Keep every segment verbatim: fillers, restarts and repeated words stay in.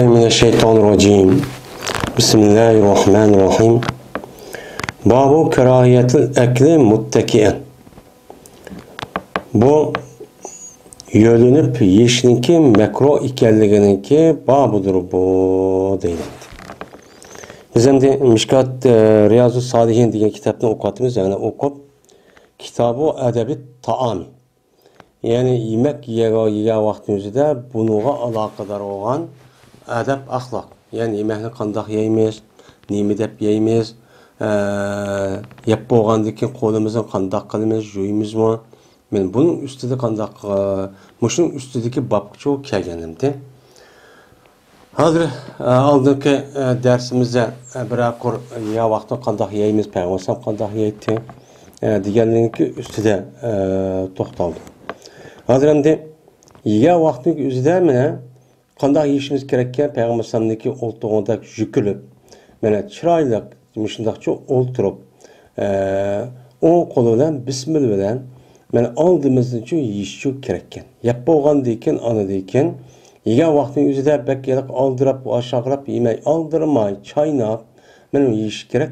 من الشيطان الرجيم. بسم الله الرحمن الرحيم. باب كراهية الأكل متكئا. بۇ يۆلىنىپ يېيىشنىڭكى مەكرۇھ ئىكەنلىكىنىڭكى بابىدۇر بۇ، دەيدۇ. بىز ئەمدى مىشكات، ئە، رىيازۇ سالىھىن دېگەن كىتابنى ئوقۇۋاتىمىز، يەنى ئوقۇپ، كىتابۇ ئەدەبىت تائامى. يەنى يېمەك يېگە-، يېگەن ۋاقتىنىڭ ئۆزىدە بۇنىڭغا ئالاقىدار بولغان ئادەپ-ئەخلاق. يەنى يېمەكنى قانداق يەيمىز، نېمە دەپ يەيمىز، ئە، يەپ بولغاندىن كېيىن قولىمىزنى قانداق قىلىمىز، يۇيىمىزمۇ؟ مانا بۇنىڭ ئۈستىدە قانداق، ئە، مۇشۇنىڭ ئۈستىدىكى بابقىچۇ كەلگەن ئەمدى. ھازىر، ئە، ئالدىنقى، ئە، دەرسىمىزدە، ئە، بىرەر قۇر يا ۋاقتىنى قانداق يەيمىز، پەيغەمبەر قانداق يەيتتى، ئە، دېگەنلىكى ئۈستىدە، ئە، توختالدۇق. ھازىر ئەمدى يېگەن ۋاقتىنىڭ ئۆزىدە مانا قانداق يېيىشىمىز كېرەككەن، پەيغەمبەر ئەلەيھىسسالامنىڭكى ئولتۇرغۇدەك يۈكۈلۈپ، مانا چىرايلىق مۇشۇنداقچە ئولتۇرۇپ، ئە، ئوڭ قولى بىلەن بىسمىللا بىلەن مانا ئالدىمىزنىچۇ يېيىشچۇ كېرەككەن. يەپ بولغاندىن كېيىن، ئاندىن كېيىن يېگەن ۋاقتىنىڭ ئۆزىدە بەك ھېلىقى ئالدىراپ، ئاشاقراپ يېمەي، ئالدىرىماي، چايناپ مانا يېيىش كېرەك.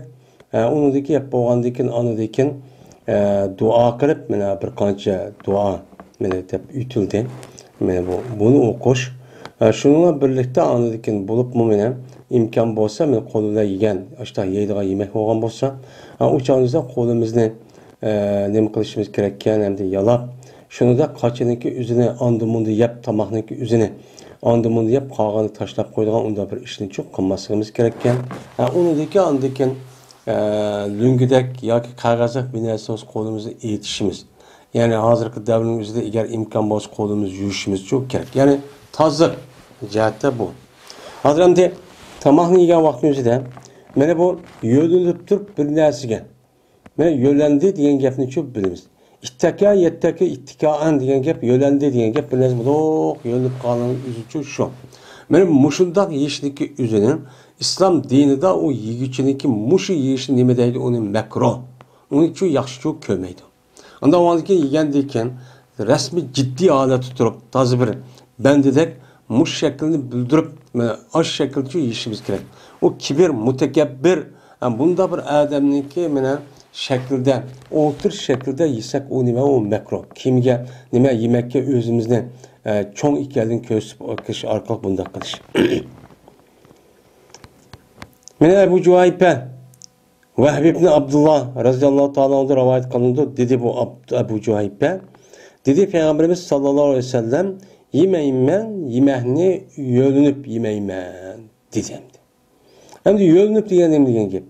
ئە، ئۇنىڭدىن كېيىن يەپ بولغاندىن كېيىن، ئاندىن كېيىن، ئە، دۇئا قىلىپ، مانا بىر قانچە دۇئا مانا دەپ ئۆتۈلدى. مانا بۇ، بۇنى ئوقۇش. ئە، شۇنىڭ بىلەن بىرلىكتە ئاندىن كېيىن بولۇپمۇ مانا ئىمكان بولسا، مانا قول بىلەن يېگەن، ئاشۇنداق يەيدىغان يېمەك بولغان بولسا، ئە، ئۇ چاغدا قولىمىزنى، ئە، نېمە قىلىشىمىز كېرەككەن، ئەمدى يالاپ، شۇنىڭدا قاچىنىڭكى ئۆزىنى ئاندىن مۇندىن يەپ، تاماقنىڭكى ئۆزىنى ئاندىن مۇندىن يەپ، قالغاننى تاشلاپ قويىدىغان ئۇنداق بىر ئىشنىچۇ قىلماسلىقىمىز كېرەككەن. ئە، ئۇنىڭدىن كېيىن، ئاندىن كېيىن، ئە، لۆڭگىدەك ياكى قەغەزدەك بىر نەرسە بولسا قولىمىزنى ئېتىشىمىز. يەنى ھازىرقى دەۋرنىڭ ئۆزىدە ئەگەر ئىمكان بولسا قولىمىزنى يۇيۇشىمىزچۇ كېرەك. يەنى تازىلىق جەھەتتە بۇ. ھازىر ئەمدى تاماقنى يېگەن ۋاقتىنىڭ ئۆزىدە مانا بۇ يۆلىنىپ تۇرۇپ بىر نەرسىگە، مانا يۆلەندى دېگەن گەپنىچۇ بىلىمىز. ئىتتەكە، يەتتەكە، ئىتتىكائەن دېگەن گەپ، يۆلەندى دېگەن گەپ بىر نەرسە بولۇپ يۆلىنىپ قالغان ئۆزىچۇ شۇ. مانا مۇشۇنداق يېيىشنىڭكى ئۆزىنى ئىسلام دىنىدا ئۇ يېگۈچىنىڭكى مۇشۇ يېيىشنى نېمە دەيدۇ؟ ئۇنى مەكرۇھ. ئۇنىچۇ ياخشىچۇ كۆرمەيدۇ. ئاندىن ئاندىن كېيىن يېگەندىن كېيىن رەسمىي جىددىي ھالەتتە تۇرۇپ، تازا بىر بەندىدەك مۇشۇ شەكىلنى بىلدۈرۈپ، مانا ئاشۇ شەكىلدىچۇ يېيىشىمىز كېرەك. ئۇ كىبىر، مۇتەكەببىر، ھە، بۇنداق بىر ئادەمنىڭكى مانا شەكلىدە، ئولتۇرۇش شەكلىدە يېسەك، ئۇ نېمە؟ ئۇ مەكرۇھ. كىمگە نېمە يېمەككە ئۆزىمىزنى، ئە، چوڭ ئىكەنلىكىنى كۆرسىتىپ كېلىش ئارقىلىق بۇنداق قىلىش. مانا ئەبۇ جۇھەيپە ۋەھب ئىبنى ئابدۇللا رەزىياللاھۇ تائالا ئەنھۇدىن رىۋايەت قىلىنىدۇ، دېدى بۇ ئاب-، ئەبۇ جۇھەيپە. دېدى پەيغەمبىرىمىز ساللاللاھۇ ئەلەيھى ۋەسەللەم، يېمەيمەن، يېمەكنى يۆلىنىپ يېمەيمەن، دېدى ئەمدى. ئەمدى يۆلىنىپ دېگەن نېمە دېگەن گەپ؟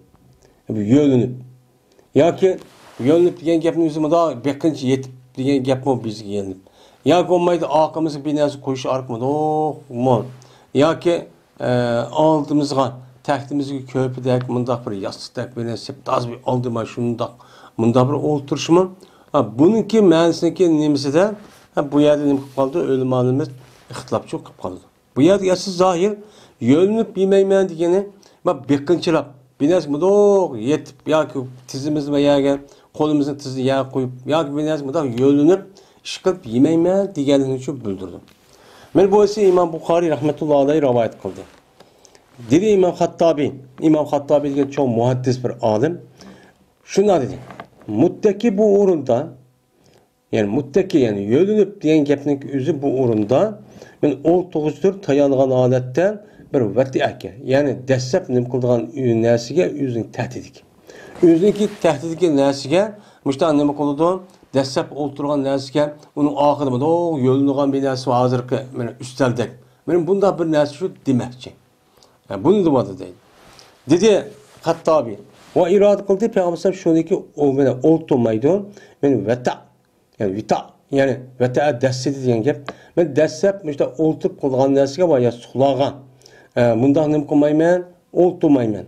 بۇ يۆلىنىپ. ياكى يۆلىنىپ دېگەن گەپنىڭ ئۆزى مۇنداق بېقىنچ يېتىپ دېگەن گەپمۇ بىزگە يۆلىنىپ. ياكى بولمايدۇ ئارقىمىزغا بىر نەرسە قويۇش ئارقىمىدۇقمۇ؟ ياكى ئە، ئالدىمىزغا، تەختىمىزگە كۆرپىدەك، مۇنداق بىر ياستۇقتەك بىر نەرسە، تازا بىر ئالدىما شۇنداق، مۇنداق بىر ئولتۇرۇشمۇ؟ ھە، بۇنىڭكى مەنىسىنىڭكى نېمىسىدە، ھە، بۇ يەردە نېمە قىلىپ قالىدۇ؟ ئۆلىمالىرىمىز ئىختىلاپچۇ قىلىپ قالىدۇ. بۇ يەردە ئەسلى زاھىر، يۆلىنىپ يېمەيمەن دېگىنى، ما بېقىنچىلاپ، بىر نەرسە مۇنداق يېتىپ ياكى تىزىمىزنى بىر يەرگە، قولىمىزنى تىزنى يەرگە قويۇپ ياكى بىر نەرسە مۇنداق يۆلىنىپ ئىشقىلىپ يېمەيمەن دېگەنلىكىنى شۇ بىلدۈرىدۇ. مانا بۇ ئىسى ئىمام بۇخارىي رەھمەتۇللاھى ئەلەيھى رىۋايەت قىلدى. دېدى ئىمام خاتتابى، ئىمام خاتتابى دېگەن چوڭ مۇھەددىس بىر ئالىم. شۇنداق دېدى. مۇتتەكى بۇ ئورۇندا، يەنى مۇتتەكى، يەنى يۆلىنىپ دېگەن گەپنىڭ ئۆزى بۇ ئورۇندا، مەن ئولتۇرغۇچىدۇر تايانغان ھالەتتە بىر ۋەتىئەگە، يەنى دەسسەپ نېمە قىلىدىغان نەرسىگە ئۆزىنىڭ تەھدىتىگە. ئۆزىنىڭكى تەھدىتىگە نەرسىگە، مۇشۇنداق نېمە قىلىدۇ؟ دەسسەپ ئولتۇرغان نەرسىگە، ئۇنىڭ ئارقىدا مۇنداق يۆلىنىدىغان بىر نەرسە بار، ھازىرقى مانا ئۈستەلدەك. مانا بۇنداق بىر نەرسە شۇ دېمەكچى. ھە، بۇنى دېۋاتىدۇ دەيدۇ. دېدى خەتتابى. ۋە ئىرادە قىلدى پەيغەمبەر شۇنىڭكى ئۇ مانا ئولتۇرمايدۇ. مانا ۋەتە. يەنى ۋىتا، يەنى ۋەتەئە دەسسىدى دېگەن گەپ. مەن دەسسەپ مۇشۇنداق ئولتۇرۇپ قىلىدىغان نەرسىگە ۋە ياستۇقلارغا، ئە، مۇنداق نېمە قىلمايمەن، ئولتۇرمايمەن.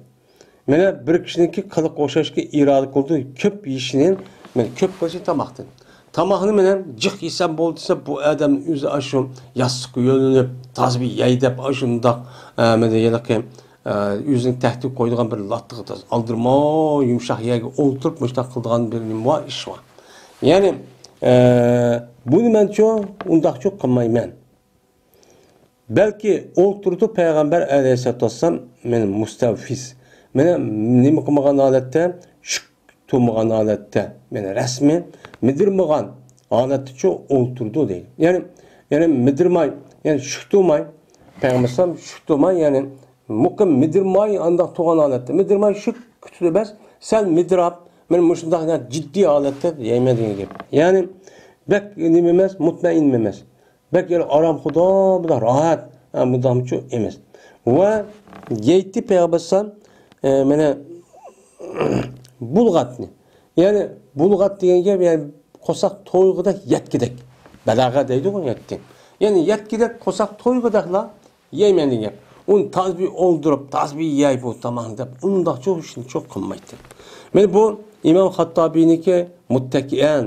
مانا بىر كىشىنىڭكى قىلىقى ئوخشاشكى ئىرادە قىلىدۇ، كۆپ يېيىشنى، مانا كۆپ قىلىشى تاماقتىن. تاماقنى مانا جىق يېسەم بولدى دېسە، بۇ ئادەم ئۆزى ئاشۇ ياستۇققا يۆلىنىپ، تازا بىر يەي دەپ ئاشۇنداق، ئە، مانا ھېلىقى ئە، ئۆزىنى تەھدىتكە قويىدىغان بىر لاتتىغا تاز ئالدىرىماي يۇمشاق يەرگە ئولتۇرۇپ مۇشۇنداق قىلىدىغان بىر نېمە بار، ئىش بار. يەنى، ئە، بۇنى مەنچۇ ئۇنداقچۇ قىلمايمەن. بەلكى ئولتۇرىدۇ پەيغەمبەر ئەلەيھىسسالاتۇ ۋەسسالام، مانا مۇستەۋفىز. مانا نېمە قىلمىغان ھالەتتە؟ شۈك تۇرمىغان ھالەتتە. مانا رەسمىي مىدىرمىغان ھالەتتىچۇ ئولتۇرىدۇ دەيدۇ. يەنى، يەنى مىدىرماي، يەنى شۈك تۇرماي، پەيغەمبەر ئەلەيھىسسالام شۈك تۇرماي، يەنى مۇقىم مىدىرماي ئانداق تۇرغان ھالەتتە. مىدىرماي شۈك تۇرۇپ ئەمەس، سەل مىدىراپ، مانا مۇشۇنداق جىددىي ھالەتتە يەيمەن دېگەن گەپ. يەنى بەك نېمە ئەمەس، مۇتمەئىن ئەمەس. بەك ئەر ئارام خۇدا، بۇنداق راھەت، ھە، بۇنداقمۇچۇ ئەمەس. ۋە يەيتتى پەيغەمبەر ئەلەيھىسسالام، ئە، مانا بۇلغاتنى. يەنى بۇلغات دېگەن گەپ، يەنى قورساق تويغۇدەك يەتكۈدەك. بەلاغە دەيدىغۇ يەتتى. يەنى يەتكۈدەك، قورساق تويغۇدەكلا يەيمەن دېگەن گەپ. ئۇنى تازا بىر ئولتۇرۇپ، تازا بىر يەي بۇ تاماقنى دەپ، ئۇنداقچۇ ئىشنىچۇ قىلمايتتى. مانا بۇ ئىمام خاتتابىنىڭكى مۇتتەكىئەن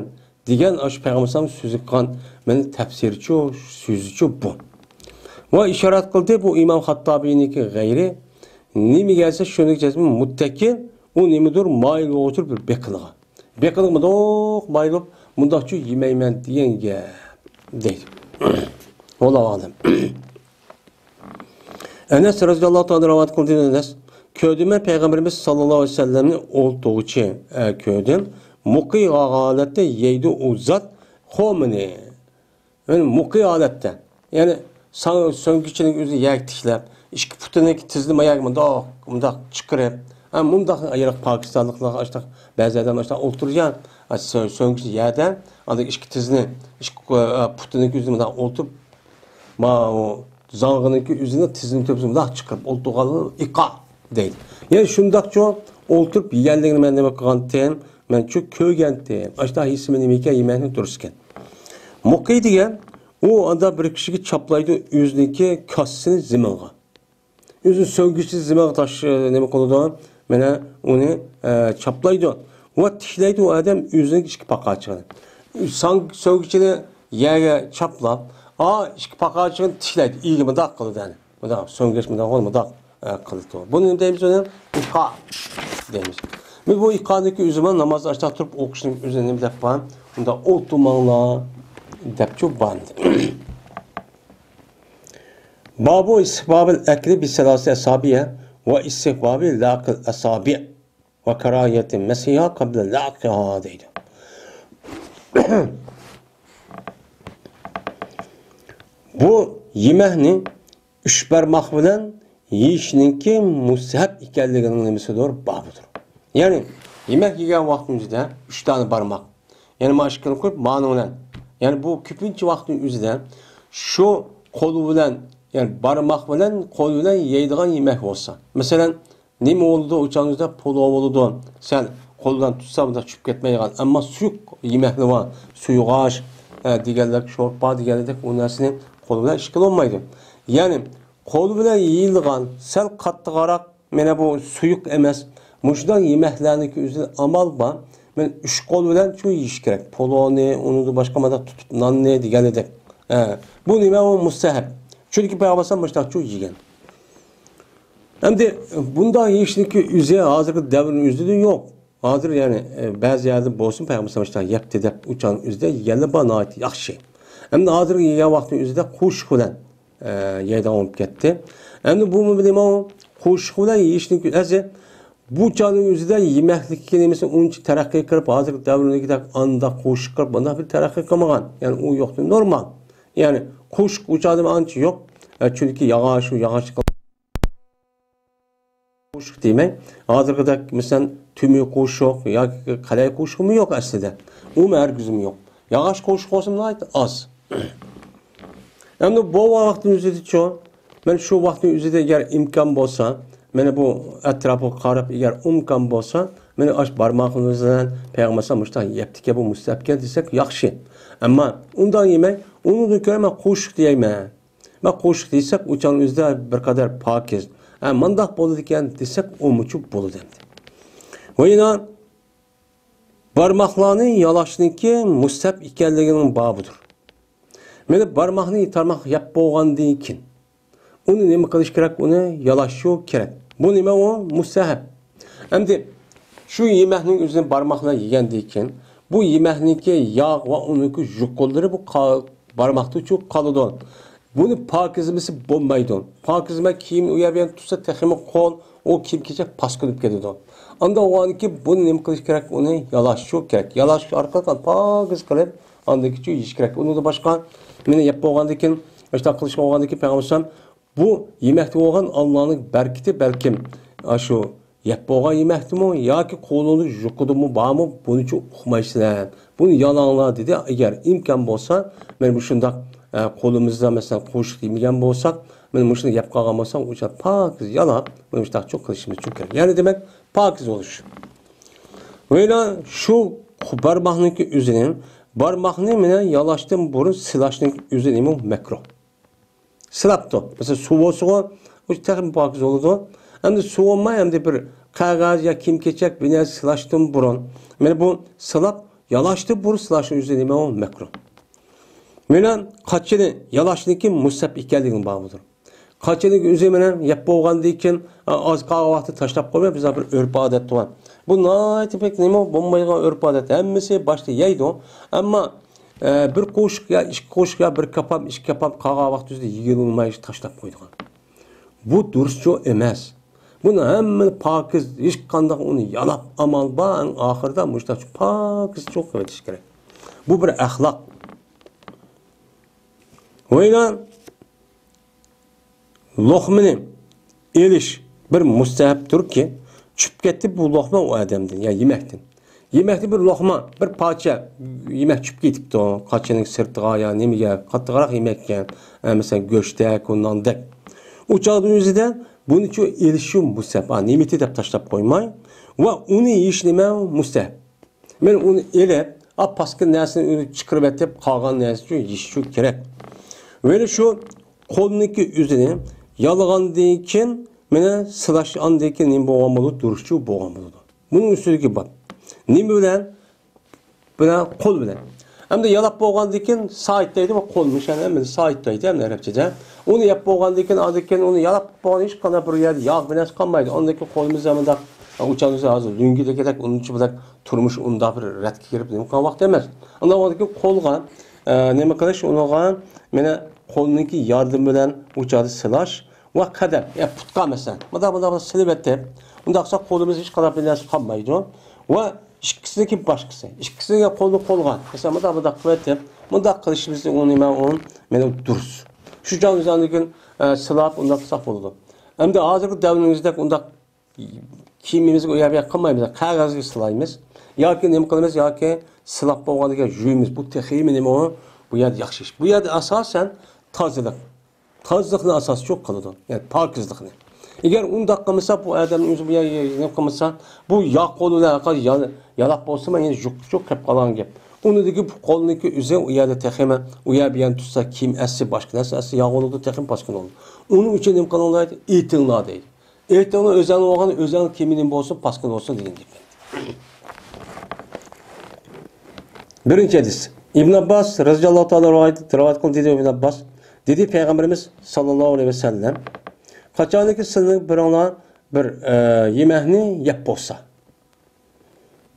دېگەن ئاشۇ پەيغەمبەر ئەلەيھىسسالام سۆزى قىلغان مانا تەپسىرىچۇ، سۆزىچۇ بۇ. ۋە ئىشارەت قىلدى بۇ ئىمام خاتتابىنىڭكى غەيرى نېمىگە دېسە شۇنىڭ جەزمى مۇتتەكىئەن، ئۇ نېمىدۇر مايىل بولغۇچۇ بىر بېقىنغا. بېقىنغا مۇنداق مايىل بولۇپ، مۇنداقچۇ يېمەيمەن دېگەن گەپ دەيدۇ. ۋاللاھۇ ئەلەم. ئەنەس رەزىياللاھۇ تائالا رىۋايەت قىلدى، ئەنەس، كۆردۈم مەن پەيغەمبىرىمىز ساللاللاھۇ ئەلەيھى ۋەسەللەمنى ئولتۇرغۇچە، ئە، كۆردۈم. مۇقىي ھالەتتە يەيدۇ ئۇ زات خومىنى. يەنى مۇقىي ھالەتتە. يەنى ساڭ-، سۆڭگىچىنىڭ ئۆزىنى يەرگە تىكلەپ، ئىككى پۇتىنىڭكى تىزىنى ماياغا مۇنداق، مۇنداق چىقىرىپ، ھە، مۇنداق يىراق پاكىستانلىقلار ئاشتاق، بەزى ئادەم ئاشتاق ئولتۇرىدىغان، ھە، سۆ-، سۆڭگىچى يەردە، ئاندىن ئىككى تىزىنى، ئىككى، ئە، پۇتىنىڭكى ئۆزىنى مۇنداق ئولتۇرۇپ، ماۋۇ زاڭغىنىڭكى ئۆزىنى تىزىنىڭ تۆپىسىگە مۇنداق چىقىرىپ ئولتۇرغانلىقى ئىقا دەيدۇ. يەنى شۇنداقچۇ ئولتۇرۇپ يېگەنلىكىنى مەن نېمە قىلغانتىم؟ مەنچۇ كۆرگەنتىم. ئاشتا ھېسىمى نېمە ئىكەن، يېمەكنى دۇرۇس ئىكەن. مۇقىي دېگەن، ئۇ ئاندا بىر كىشىگە چاپلايدۇ ئۆزىنىڭكى كاسىسىنى زېمىنغا. ئۆزىنىڭ سۆڭگىچىنى زېمىنغا تاش-، نېمە قىلىدۇ؟ مانا ئۇنى، ئە، چاپلايدۇ. ۋە تىكلەيدۇ ئۇ ئادەم ئۆزىنىڭ ئىككى پاقاچىغىنى. ساڭ-، سۆڭگىچىنى يەرگە چاپلاپ، ئا، ئىككى پاقاچىغىنى تىكلەيدۇ. ئىگە مۇنداق قىلىدۇ، يەنى. مۇنداق، سۆڭگەچ مۇنداق بولۇپ، مۇنداق، ئە، قىلىدۇ. بۇنى نېمە دەيمىز ئۇنى؟ ئىقا دەيمىز. بىز بۇ ئىقانىڭكى ئۆزىمۇ ناماز ئاشتا تۇرۇپ ئوقۇشنىڭ ئۆزىنى نېمە دەپ بار؟ مۇنداق ئولتۇرماڭلار دەپچۇ بار. بابۇ ئىستىھبابىل ئەكلى بىسەلاسە ئەسابىئە ۋە ئىستىھبابى لەقىل ئەسابىئ ۋە كاراھىيەتى مەسىھا قەبلە لەقىھا دەيدۇ. بۇ يېمەكنى ئۈچ بارماق بىلەن يېيىشنىڭكى مۇستەھەب ئىكەنلىكىنىڭ نېمىسىدۇر؟ بابىدۇر. يەنى يېمەك يېگەن ۋاقتىمىزدا ئۈچ دانە بارماق. يەنى مانا ئىككىنى قويۇپ، مانىڭ بىلەن. يەنى بۇ كۆپىنچە ۋاقىتنىڭ ئۆزىدە شۇ قول بىلەن، يەنى بارماق بىلەن، قول بىلەن يەيدىغان يېمەك بولسا. مەسىلەن، نېمە بولىدۇ؟ ئۇ چاغدا پولۇ بولىدۇ. سەن قول بىلەن تۇتسا، بۇنداق چۈشۈپ كەتمەيدىغان. ئەمما سۇيۇق يېمەكلەر بار. سۇيۇق ئاش، ئە، دېگەنلەر، شورپا دېگەندەك ئۇ نەرسىنى قول بىلەن ئىش قىلالمايدۇ. يەنى قول بىلەن يېيىلىدىغان، سەل قاتتىقراق، مانا بۇ سۇيۇق ئەمەس. مۇشۇنداق يېمەكلەرنىڭكى ئۆزىدە ئامال بار. مانا ئۈچ قول بىلەن شۇ يېيىش كېرەك. پولۇنى، ئۇنىڭدىن باشقا مانا تۇتۇپ ناننى دېگەندەك. ئە، بۇ نېمە؟ ئۇ مۇستەھەب. چۈنكى پەيغەمبەر مۇشۇنداق شۇ يېگەن. ئەمدى بۇنداق يېيىشنىڭكى ئۆزى ھازىرقى دەۋرنىڭ ئۆزىدە يوق. ھازىر يەنى، ئە، بەزى يەردە بولسۇن، پەيغەمبەر مۇشۇنداق يەپتى دەپ ئۇ چاغنىڭ ئۆزىدە يېگەنلەر بار، ناھايىتى ياخشى. ئەمدى ھازىرقى يېگەن ۋاقتىنىڭ ئۆزىدە قوشۇق بىلەن، ئە، يەيدىغان بولۇپ كەتتى. ئەمدى بۇمۇ نېمە ئۇ؟ قوشۇق بىلەن يېيىشنىڭكى ئەزى بۇ چاغنىڭ ئۆزىدە يېمەكلىككە نېمىسى ئۇنچە تەرەققىي قىلىپ، ھازىرقى دەۋردىكىدەك ئانداق قوشۇق قىلىپ، مانداق بىر تەرەققىي قىلمىغان. يەنى ئۇ يوقتىن نورمال. يەنى قوشۇق ئۇ چاغدا ئانچە يوق. ئە، چۈنكى ياغاچ، ئۇ ياغاچ قوشۇق دېمەي. ھازىرقىدەك، مەسىلەن، تۈمۈ قوشۇق ياكى قەلەي قوشۇقمۇ يوق ئەسلىدە. ئۇمۇ ھەرگىزمۇ يوق. ياغاچ قوشۇق بولسىمۇ ناھايىتى ئاز. ئەمدى بۇ ۋاقىتنىڭ ئۆزىدىچۇ، مەن شۇ ۋاقىتنىڭ ئۆزىدە ئەگەر ئىمكان بولسا، مانا بۇ ئەتراپىغا قاراپ، ئەگەر ئىمكان بولسا، مانا ئاش بارماقلىرىمىز بىلەن پەيغەمبەر مۇشۇنداق يەپتىكەن، بۇ مۇستەھەپكەن دېسەك ياخشى. ئەمما ئۇنداق يېمەي، ئۇنىڭدىن كۆرە مەن قوشۇق دېيەيمەن. مەن قوشۇق دېسەك، ئۇ چاغنىڭ ئۆزىدە بىر قەدەر پاكىز. ھە، مانداق بولىدىكەن دېسەك، ئۇمۇچۇ بولىدۇ ئەمدى. ۋە يەنە بارماقلارنى يالاشنىڭكى مۇستەھەب ئىكەنلىكىنىڭ بابىدۇر. مانا بارماقنى تارماق يەپ بولغاندىن كېيىن، ئۇنى نېمە قىلىش كېرەك؟ ئۇنى يالاشۇ كېرەك. بۇ نېمە ئۇ؟ مۇستەھەب. ئەمدى شۇ يېمەكنىڭ ئۆزىنى بارماق بىلەن يېگەندىن كېيىن، بۇ يېمەكنىڭكى ياغ ۋە ئۇنىڭكى يۇقىلىرى بۇ قا-، بارماقتىچۇ قالىدۇ. بۇنى پاكىزلىمىسا بولمايدۇ. پاكىزلىماي كىيىم ئۇ يەر بۇ يەر تۇتسا تېخىمۇ قول، ئۇ كىيىم-كېچەك پاسكىلىنىپ كېتىدۇ. ئاندا بولغاندىكىن بۇنى نېمە قىلىش كېرەك؟ ئۇنى يالاشچۇ كېرەك. يالاش ئارقىلىق پاكىز قىلىپ، ئاندىن كېيىن يېيىش كېرەك. ئۇنىڭدىن باشقا، مېنى يەپ بولغاندىن كېيىن، ئاشۇنداق قىلىش بولغاندىن كېيىن پەيغەمبەر ئەلەيھىسسالام بۇ يېمەكتە بولغان ئاللانىڭ بەرىكىتى بەلكىم ئاشۇ يەپ بولغان يېمەكتىمۇ ياكى قولۇڭدا يۇقىدىمۇ بارمۇ، بۇنىچۇ ئۇقمايسىلەر. بۇنى يالاڭلار دېدى. ئەگەر ئىمكان بولسا، مەن مۇشۇنداق، ئە، قولىمىزدا مەسىلەن قوشۇق يېمىگەن بولساق، مەن مۇشۇنى يەپ قالغان بولسام، ئۇ پاكىز يالاپ، مانا مۇشۇنداقچۇ قىلىشىمىز كېرەك. يەنى دېمەك، پاكىز بولۇش. ۋەيلا شۇ بارماقنىڭكى ئۆزىنى، بارماقنى مانا يالاشتىن بۇرۇن سىلاشنىڭ ئۆزى نېمە؟ مەكرۇھ. سىلاپتۇ. مەسىلەن، سۇ بولسىغۇ، ئۇ تېخىمۇ پاكىز بولىدۇ. ئەمدى سۇ بولماي، ئەمدى بىر قەغەز يا كىيىم-كېچەك بىر نەرسە سىلاشتىن بۇرۇن، مانا بۇ سىلاپ، يالاشتىن بۇرۇن سىلاشنىڭ ئۆزى نېمە؟ ئۇ مەكرۇھ. مانا قاچىنى يالاشنىڭكى مۇستەھەب ئىكەنلىكىنى بارغۇدۇر. قاچىنىڭ ئۆزى مانا يەپ بولغاندىن كېيىن، ئا، ئاز قالغان ۋاقىتتا تاشلاپ قويماي، بىزنىڭ بىر ئۆرپ-ئادەت بار. بۇ ناھايىتى بەك نېمە؟ بولمايدىغان ئۆرپ-ئادەت. ھەممىسى باشتا يەيدۇ. ئەمما ئە، بىر قوشۇق يا ئىككى قوشۇق يا بىر كاپام، ئىككى كاپام قالغان ۋاقىت ئۆزىدە يېگىلى بولماي تاشلاپ قويىدىغان. بۇ دۇرۇسچۇ ئەمەس. بۇنى ھەممىنى پاكىز، ھېچقانداق ئۇنى يالاپ ئامال بار، ئەڭ ئاخىرىدا مۇشۇنداق پاكىزچۇ قىلىۋېتىش كېرەك. بۇ بىر ئەخلاق. ۋەيلا لوقمىنى ئېلىش بىر مۇستەھەبتۇركى، چۈشۈپ كەتتى بۇ لوقما ئۇ ئادەمدىن، يا يېمەكتىن. يېمەكتىن بىر لوقما، بىر پارچە يېمەك چۈشۈپ كېتىپتۇ. قاچىنىڭ سىرتىغا يا نېمىگە، قاتتىقراق يېمەككەن. ئە، مەسىلەن، گۆشتەك، ئۇ ناندەك. ئۇ چاغدا ئۆزىدە بۇنىچۇ ئېلىشى مۇستەھەب. ئا، نېمىتى دەپ تاشلاپ قويماي. ۋە ئۇنى يېيىش نېمە؟ مۇستەھەب. مەن ئۇنى ئېلىپ، ئا، پاسكىل نەرسىنى ئۆزى چىقىرىۋېتىپ، قالغان نەرسىنى يېيىشى كېرەك. ۋەلى شۇ قولنىڭكى ئۆزىنى يالىغاندىن كېيىن، مانا سىلاش ئاندىن كېيىن نېمە بولغان بولىدۇ؟ دۇرۇسچۇ بولغان بولىدۇ. بۇنىڭ ئۈستىدىكى باب. نېمە بىلەن؟ بىلەن، قول بىلەن. ئەمدى يالاپ بولغاندىن كېيىن سايت دەيدۇ، بۇ قول مۇشۇنى ھەممىسى سايت دەيدۇ، ھەم ئەرەبچىدە. ئۇنى يەپ بولغاندىن كېيىن، ئاندىن كېيىن ئۇنى يالاپ بولغان ھېچقانداق بىر يەردە ياغ بىر نەرسە قالمايدۇ. ئاندىن كېيىن قولىمىز مۇنداق، ئۇچانىز ھازىر لۈڭگىدەكىدەك، ئۇنچە بۇنداق تۇرمۇش ئۇنداق بىر رەتكە كىرىپ نېمە قىلغان ۋاقىت ئەمەس. ئاندىن كېيىن قولغا، ئە، نېمە قىلىش، ئۇنىڭغا مانا قولنىڭكى ياردىمى بىلەن ئۇچاردا سىلاش. ۋە قەدەم، يا پۇتقا مەسىلەن، مۇنداق، مۇنداق سېلىۋېتىپ، مۇنداق قىلسا قولىمىز ھېچقانداق بىر نەرسە قالمايدۇ. ۋە ئىككىسىنىڭكى باشقىسى، ئىككىسىنىڭ قولىنى قولغا، مەسىلەن، مۇنداق، مۇنداق قىلىۋېتىپ، مۇنداق قىلىشىمىز ئۇ نېمە، ئۇ مېنىڭ دۇرۇس. شۇ چاغ ئۆزىدىن كېيىن، ئە، سىلاپ، ئۇنداق قىلساق بولىدۇ. ئەمدى ھازىرقى دەۋرىمىزدەك ئۇنداق كىيىمىمىزگە ئۇ يەر بۇ يەر قىلمايمىز، قەغەزگە سىلايمىز. ياكى نېمە قىلىمىز، ياكى سىلاپ بولغاندىن كېيىن يۇيىمىز. بۇ تېخىمۇ نېمە ئۇ؟ بۇ يەردە ياخشى ئىش. بۇ يەردە ئاساسەن تازىلىق. تازىلىقنى ئاساسچۇ قىلىدۇ، يەنى پاكىزلىقنى. ئەگەر ئۇنداق قىلمىسا، بۇ ئادەمنىڭ ئۆزى بۇ يەر، يەر، نېمە قىلمىسا، بۇ ياق قولى بىلەن يالاپ بولسىمۇ، يەنە يۇقۇپچۇ قېلىپ قالغان گەپ. ئۇنىڭدىكى بۇ قولنىڭكى ئۆزى ئۇ يەردە تېخىمۇ، ئۇ يەر بۇ يەرنى تۇتسا، كىيىم ئەتسە، باشقا نەرسە ئەتسە، ياغ بولىدۇ، تېخىمۇ پاسكىنا بولىدۇ. ئۇنىڭ ئۈچۈن نېمە قىلىڭلار؟ ئېيتىڭلار دەيدۇ. ئېيتىڭلار، ئۆزەڭنىڭ بولغان، ئۆزەڭنىڭ كىيىمىڭ بولسۇن، پاسكىنا بولسۇن دېگەن گەپ. بىرىنچى ھەدىس. ئىبن ئابباس رەزىياللاھۇ تائالا رىۋايەت، رىۋايەت قىلدى، دېدى ئىبن ئابباس. دېدى پەيغەمبىرىمىز ساللاللاھۇ ئەلەيھى ۋەسەللەم، قاچانكى سىلىنىڭ بىرىڭلار بىر، ئە، يېمەكنى يەپ بولسا،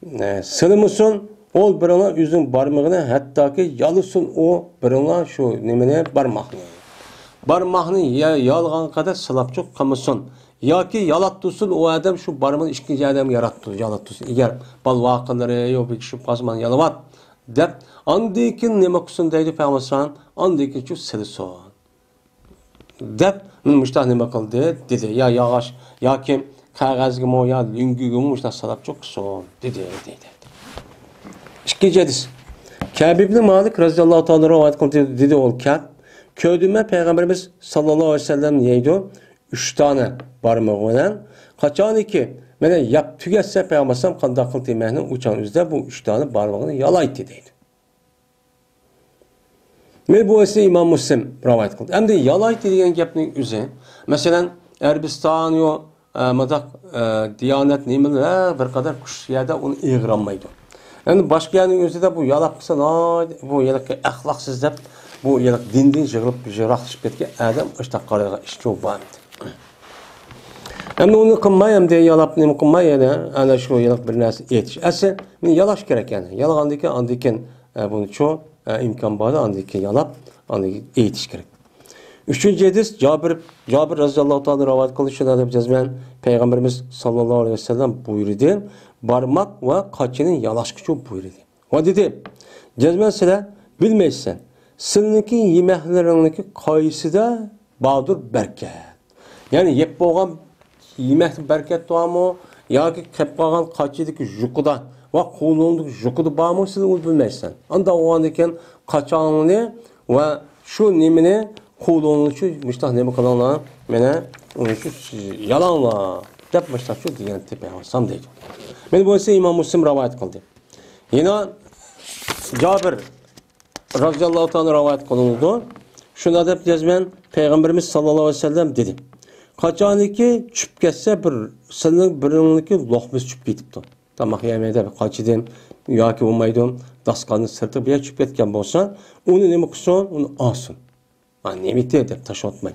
ئە، سىلىمىسۇن، ئول بىرىڭلار ئۆزىنىڭ بارمىقىنى، ھەتتاكى يالىسۇن ئۇ بىرىڭلار شۇ نېمىنى، بارماقنى. بارماقنى يا-، يالىغان قەدەر سىلاپچۇ قىلمىسۇن. ياكى يالاتتۇرسۇن ئۇ ئادەم شۇ بارمىقىنى ئىككىنچى ئادەمگە يالاتتۇر-، يالاتتۇرسۇن. ئەگەر بالىۋاقىلىرى يوق بىر كىشى قالسا مانا يالىۋات دەپ، ئاندىن كېيىن نېمە قىلسۇن دەيدۇ پەيغەمبەر ئەلەيھىسسالام، ئاندىن كېيىن شۇ سىلىسۇن دەپ، مۇشۇنداق نېمە قىلدى دېدى. يا ياغاچ ياكى قەغەزگىمۇ يا لۆڭگىگىمۇ مۇشۇنداق سىلاپچۇ قىلسۇن دېدى، دېدى. ئىككىنچى ھەدىس. كەب ئىبنى مالىك رەزىياللاھۇ تائالا رىۋايەت قىلدى، دېدى ئۇ كەب، كۆردۈم مەن پەيغەمبىرىمىز ساللاللاھۇ ئەلەيھى ۋەسەللەم يەيدۇ. ئۈچ دانە بارمىقى بىلەن قاچانكى مانا يەپ تۈگەتسە پەيغەمبەر ئەلەيھىسسالام قانداق قىلدى دېمەكنى ئۇ چاغ ئۆزىدە بۇ ئۈچ دانە بارمىقىنى يالايتتى دەيدۇ. مانا بۇ ئەسلى ئىمام مۇسلىم رىۋايەت قىلدى. ئەمدى يالايتتى دېگەن گەپنىڭ ئۆزى، مەسىلەن، ئەرەبىستان يو، ئە، مۇنداق، ئە، دىيانەت نېمىلەر بىر قەدەر كۈچ يەردە ئۇنى ئېغىرالمايدۇ. ئەمدى باشقا يەرنىڭ ئۆزىدە بۇ يالاپ قىلسا، ناھايىتى بۇ ھېلىقى ئەخلاقسىز دەپ، بۇ ھېلىقى دىندىن يىغىلىپ يىراقلىشىپ كەتكەن ئادەم ئاشۇنداق قارايدىغان ئىش چوغ بار ئىدى. ئەمدى ئۇنى قىلماي، ئەمدى يالاپ نېمە قىلماي، يەنە ئەنە شۇ ھېلىقى بىر نەرسە ئېيتىش. ئەسلى يالاش كېرەك يەنى. يالىغاندىن كېيىن، ئاندىن كېيىن، ئە، بۇنى چوغ، ئە، ئىمكان باردا، ئاندىن كېيىن يالاپ، ئاندىن كېيىن ئېيتىش كېرەك. ئۈچىنچى ھەدىس، جابىر، جابىر رەزىياللاھۇ تائالا رىۋايەت قىلدى، شۇنداق دەپ جەزمەن پەيغەمبىرىمىز ساللاللاھۇ ئەلەيھى ۋەسەللەم بۇيرۇدى، بارماق ۋە قاچىنى يالاشقىچۇ بۇيرۇدى. ۋە دېدى، جەزمەن سىلەر بىلمەيسەن، سىلىنىڭكى يېمەكلىرىڭنىڭكى قايسىدا باردۇر بەرىكەت. يەنى يەپ بولغان يېمەكتە بەرىكەت بارمۇ ياكى قېلىپ قالغان قاچىدىكى يۇقىدا ۋە قولۇڭدىكى يۇقىدا بارمۇ، سىلەر ئۇنى بىلمەيسەن. ئاندا بولغاندىكىن قاچاڭنى ۋە شۇ نېمىنى، قولۇڭنى شۇ مۇشتاق نېمە قىلىڭلار، مانا ئۇنى شۇ يالاڭلار دەپ مۇشتاق شۇ دېگەن تېپىڭلار دەيدۇ. مانا بۇ ئىمام مۇسلىم رىۋايەت قىلدى. يەنە جابىر رازىياللاھۇ تائالا رىۋايەت قىلىنىدۇ. شۇنداق دەپ جەزمەن پەيغەمبىرىمىز ساللاللاھۇ ئەلەيھى ۋەسەللەم دېدى، قاچانكى چۈشۈپ كەتسە بىر، سىلىنىڭ بىرىڭلىكى لوقمىسى چۈشۈپ كېتىپتۇ، تاماق يېمەيدۇ، قاچىدىن ياكى بولمايدۇ، داستىخاننىڭ سىرتىغا بىر يەر چۈشۈپ كەتكەن بولسا، ئۇنى نېمە قىلسۇن؟ ئۇنى ئالسۇن. ھە، نېمىتى دەپ تاشلىۋاتماي.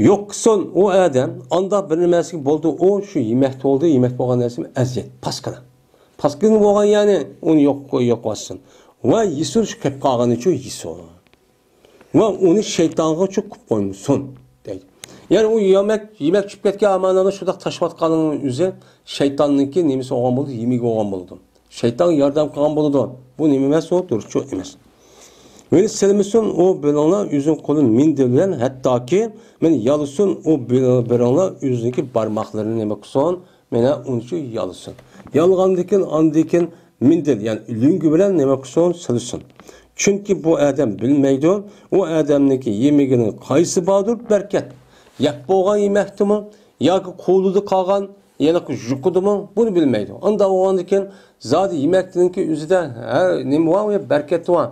يوق قىلسۇن ئۇ ئادەم، ئانداق بىر نېمەسىگە بولدى، ئۇ شۇ يېمەكتە بولدى، يېمەك بولغان نەرسىمۇ ئەزىيەت، پاسكىنا. پاسكىنا بولغان يەنى ئۇنى يوق، يوق قىلسۇن. ۋە يېسۇن، شۇ كەپ قالغىنىچۇ يېسۇن. ۋە ئۇنى شەيتانغىچۇ قىلىپ قويمىسۇن دەيدۇ. يەنى ئۇ يېمەك، يېمەك چۈشۈپ كەتكەن ئامانلارنى شۇنداق تاشلىۋاتقاننىڭ ئۆزى شەيتاننىڭكى نېمىسى بولغان بولىدۇ، يېمىكى بولغان بولىدۇ. شەيتانغا ياردەم قىلغان بولىدۇ. بۇ نېمە ئەمەس، ئۇ دۇرۇسچۇ ئەمەس. ۋە سېلىمىسۇن ئۇ بىرىڭلار ئۆزىنىڭ قولىنى مىندىل بىلەن، ھەتتاكى مانا يالىسۇن ئۇ بىر-، بىرىڭلار ئۆزىنىڭكى بارماقلىرىنى نېمە قىلسۇن، مانا ئۇنىچۇ يالىسۇن. يالىغاندىكىن ئاندىكىن مىندىل، يەنى لۆڭگە بىلەن نېمە قىلسۇن، سېلىسۇن. چۈنكى بۇ ئادەم بىلمەيدۇ، ئۇ ئادەمنىڭكى يېمىكىنىڭ قايسى باردۇر بەرىكەت. يەپ بولغان يېمەكتىمۇ ياكى قولىدا قالغان يەنە يۇقىدىمۇ، بۇنى بىلمەيدۇ. ئانداق بولغاندىكىن زادى يېمەكنىڭكى ئۆزىدە ھە، نېمە بار، ئۇ يەردە بەرىكەت بار.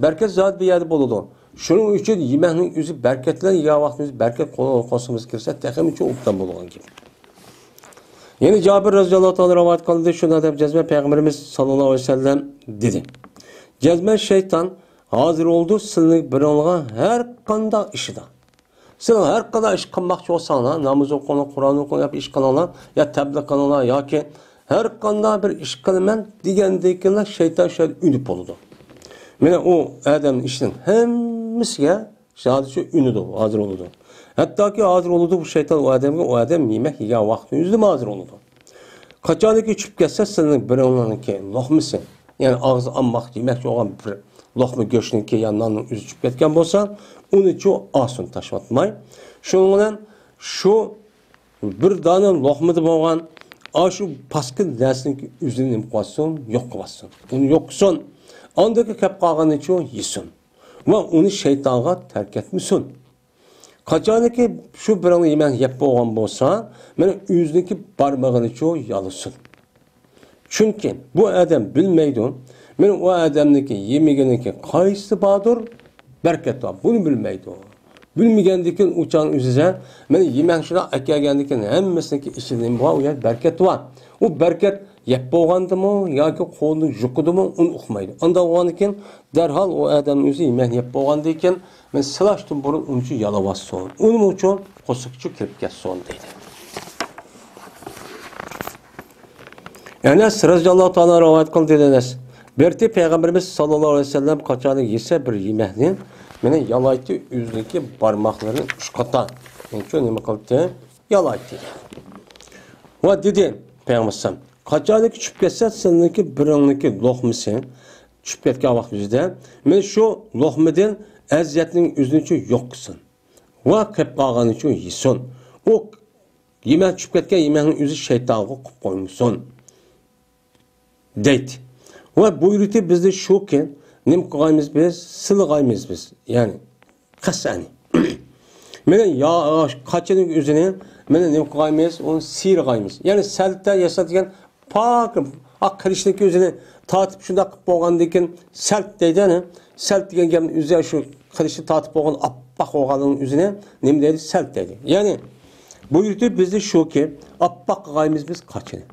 بەرىكەت زادى بىر يەردە بولىدۇ. شۇنىڭ ئۈچۈن يېمەكنىڭ ئۆزى بەرىكەت بىلەن يېگەن ۋاقتىمىز بەرىكەت قول-، قولىمىزغا كىرسە تېخىمۇ ئوبدان بولغان گەپ. يەنە جابىر رازىياللاھۇ تائالا رىۋايەت قىلدى، شۇنداق دەپ جەزمەن پەيغەمبىرىمىز ساللاللاھۇ ئەلەيھى ۋەسەللەم دېدى، جەزمەن شەيتان ھازىر بولىدۇ سىلىنىڭ بىرىڭلارغا ھەر قانداق ئىشىدا. سىلەر ھەر قانداق ئىش قىلماقچى بولساڭلار، ناماز ئوقۇڭلار، قۇرئان ئوقۇڭلار، يا ئىش قىلىڭلار، يا تەبلىغ قىلىڭلار ياكى ھەر قانداق بىر ئىش قىلىمەن دېگەندىكىنلا شەيتان شۇ يەردە ئۈنۈپ بولىدۇ. مانا ئۇ ئادەمنىڭ ئىشىنىڭ ھەممىسىگە ھازىرچۇ ئۈنىدۇ، ھازىر بولىدۇ. ھەتتاكى ھازىر بولىدۇ بۇ شەيتان ئۇ ئادەمگە، ئۇ ئادەم يېمەك يېگەن ۋاقتىنىڭ ئۆزىدىمۇ ھازىر بولىدۇ. قاچانكى چۈشۈپ كەتسە سىلىنىڭ بىرىڭلارنىڭكى لوقمىسى، يەنى ئاغزى ئامماق يېمەكچى بولغان بىر لوقما گۆشنىڭكى يا ناننىڭ ئۆزى چۈشۈپ كەتكەن بولسا، ئۇنىچۇ ئالسۇن تاشلىۋاتماي. شۇنىڭ بىلەن شۇ بىر دانە لوقمىدا بولغان ئاشۇ پاسكىنا نەرسىنىڭكى ئۆزىنى نېمە قىلىۋاتسۇن؟ يوق قىلىۋاتسۇن. ئۇنى يوق قىلسۇن. ئاندىكى كەپ قالغىنىچۇ يېسۇن. ۋە ئۇنى شەيتانغا تەرك ئەتمىسۇن. قاچانكى شۇ بىرىڭلار يېمەكنى يەپ بولغان بولسا، مانا ئۆزىنىڭكى بارمىقىنىچۇ يالىسۇن. چۈنكى بۇ ئادەم بىلمەيدۇ، مانا ئۇ ئادەمنىڭكى يېمىكىنىڭكى قايسىسى باردۇر، بەرىكەت بار، بۇنى بىلمەيدۇ. بىلمىگەندىكىن ئۇ چاغنىڭ ئۆزىدە، مانا يېمەك شۇنداق ئەكەلگەندىكىن ھەممىسىنىڭكى ئىچىدە نېمە بار؟ ئۇ يەردە بەرىكەت بار. ئۇ بەرىكەت يەپ بولغاندىمۇ ياكى قولىنىڭ يۇقىدىمۇ، ئۇنى ئۇقمايدۇ. ئانداق بولغاندىكىن دەرھال ئۇ ئادەمنىڭ ئۆزى يېمەكنى يەپ بولغاندىكىن، مەن سىلاشتىن بۇرۇن ئۇنىچۇ يالاۋاتسۇن. ئۇنىڭ ئۈچۈن قورسىقىچۇ كىرىپ كەتسۇن دەيدۇ. ئەنەس رەزىياللاھۇ تائالا رىۋايەت قىلدى، دېدى ئەنەس. بىرتى پەيغەمبىرىمىز ساللاللاھۇ ئەلەيھى ۋەسەللەم قاچانكى يېسە بىر يېمەكنى، مانا يالايتتى ئۆزىنىڭكى بارماقلىرىنى ئۈچ قاتا. شۇنىڭ ئۈچۈن نېمە قىلدى؟ يالايتتى. ۋە دېدى پەيغەمبەر ئەلەيھىسسالام، قاچانكى چۈشۈپ كەتسە سىلىنىڭكى بىرىڭنىڭكى لوقمىسى، چۈشۈپ كەتكەن ۋاقتىمىزدا، مانا شۇ لوقمىدىن ئەزىيەتنىڭ ئۆزىنىچۇ يوق قىلسۇن. ۋە قېلىپ قالغىنىچۇ يېسۇن. ئۇ يېمەك چۈشۈپ كەتكەن يېمەكنىڭ ئۆزى شەيتانغا قىلىپ قويمىسۇن دەيتتى. ۋە بۇيرۇتى بىزدە شۇكى، نېمە قىلغايمىز بىز؟ سىلىغايمىز بىز. يەنى قەسەنى. مانا يا، قاچىنىڭ ئۆزىنى، مانا نېمە قىلغايمىز؟ ئۇنى سىيرىغايمىز. يەنى سەلتە ياسا دېگەن پاك، ئاق قىلىچنىڭكى ئۆزىنى تارتىپ شۇنداق قىلىپ بولغاندىن كېيىن سەلت دەيدۇ، يەنى سەلت دېگەن گەپنىڭ ئۆزى شۇ قىلىچنى تارتىپ بولغان ئاپئاق بولغاننىڭ ئۆزىنى نېمە دەيدۇ؟ سەلت دەيدۇ. يەنى بۇيرۇتى بىزدە شۇكى، ئاپئاق قىلغايمىز بىز قاچىنى.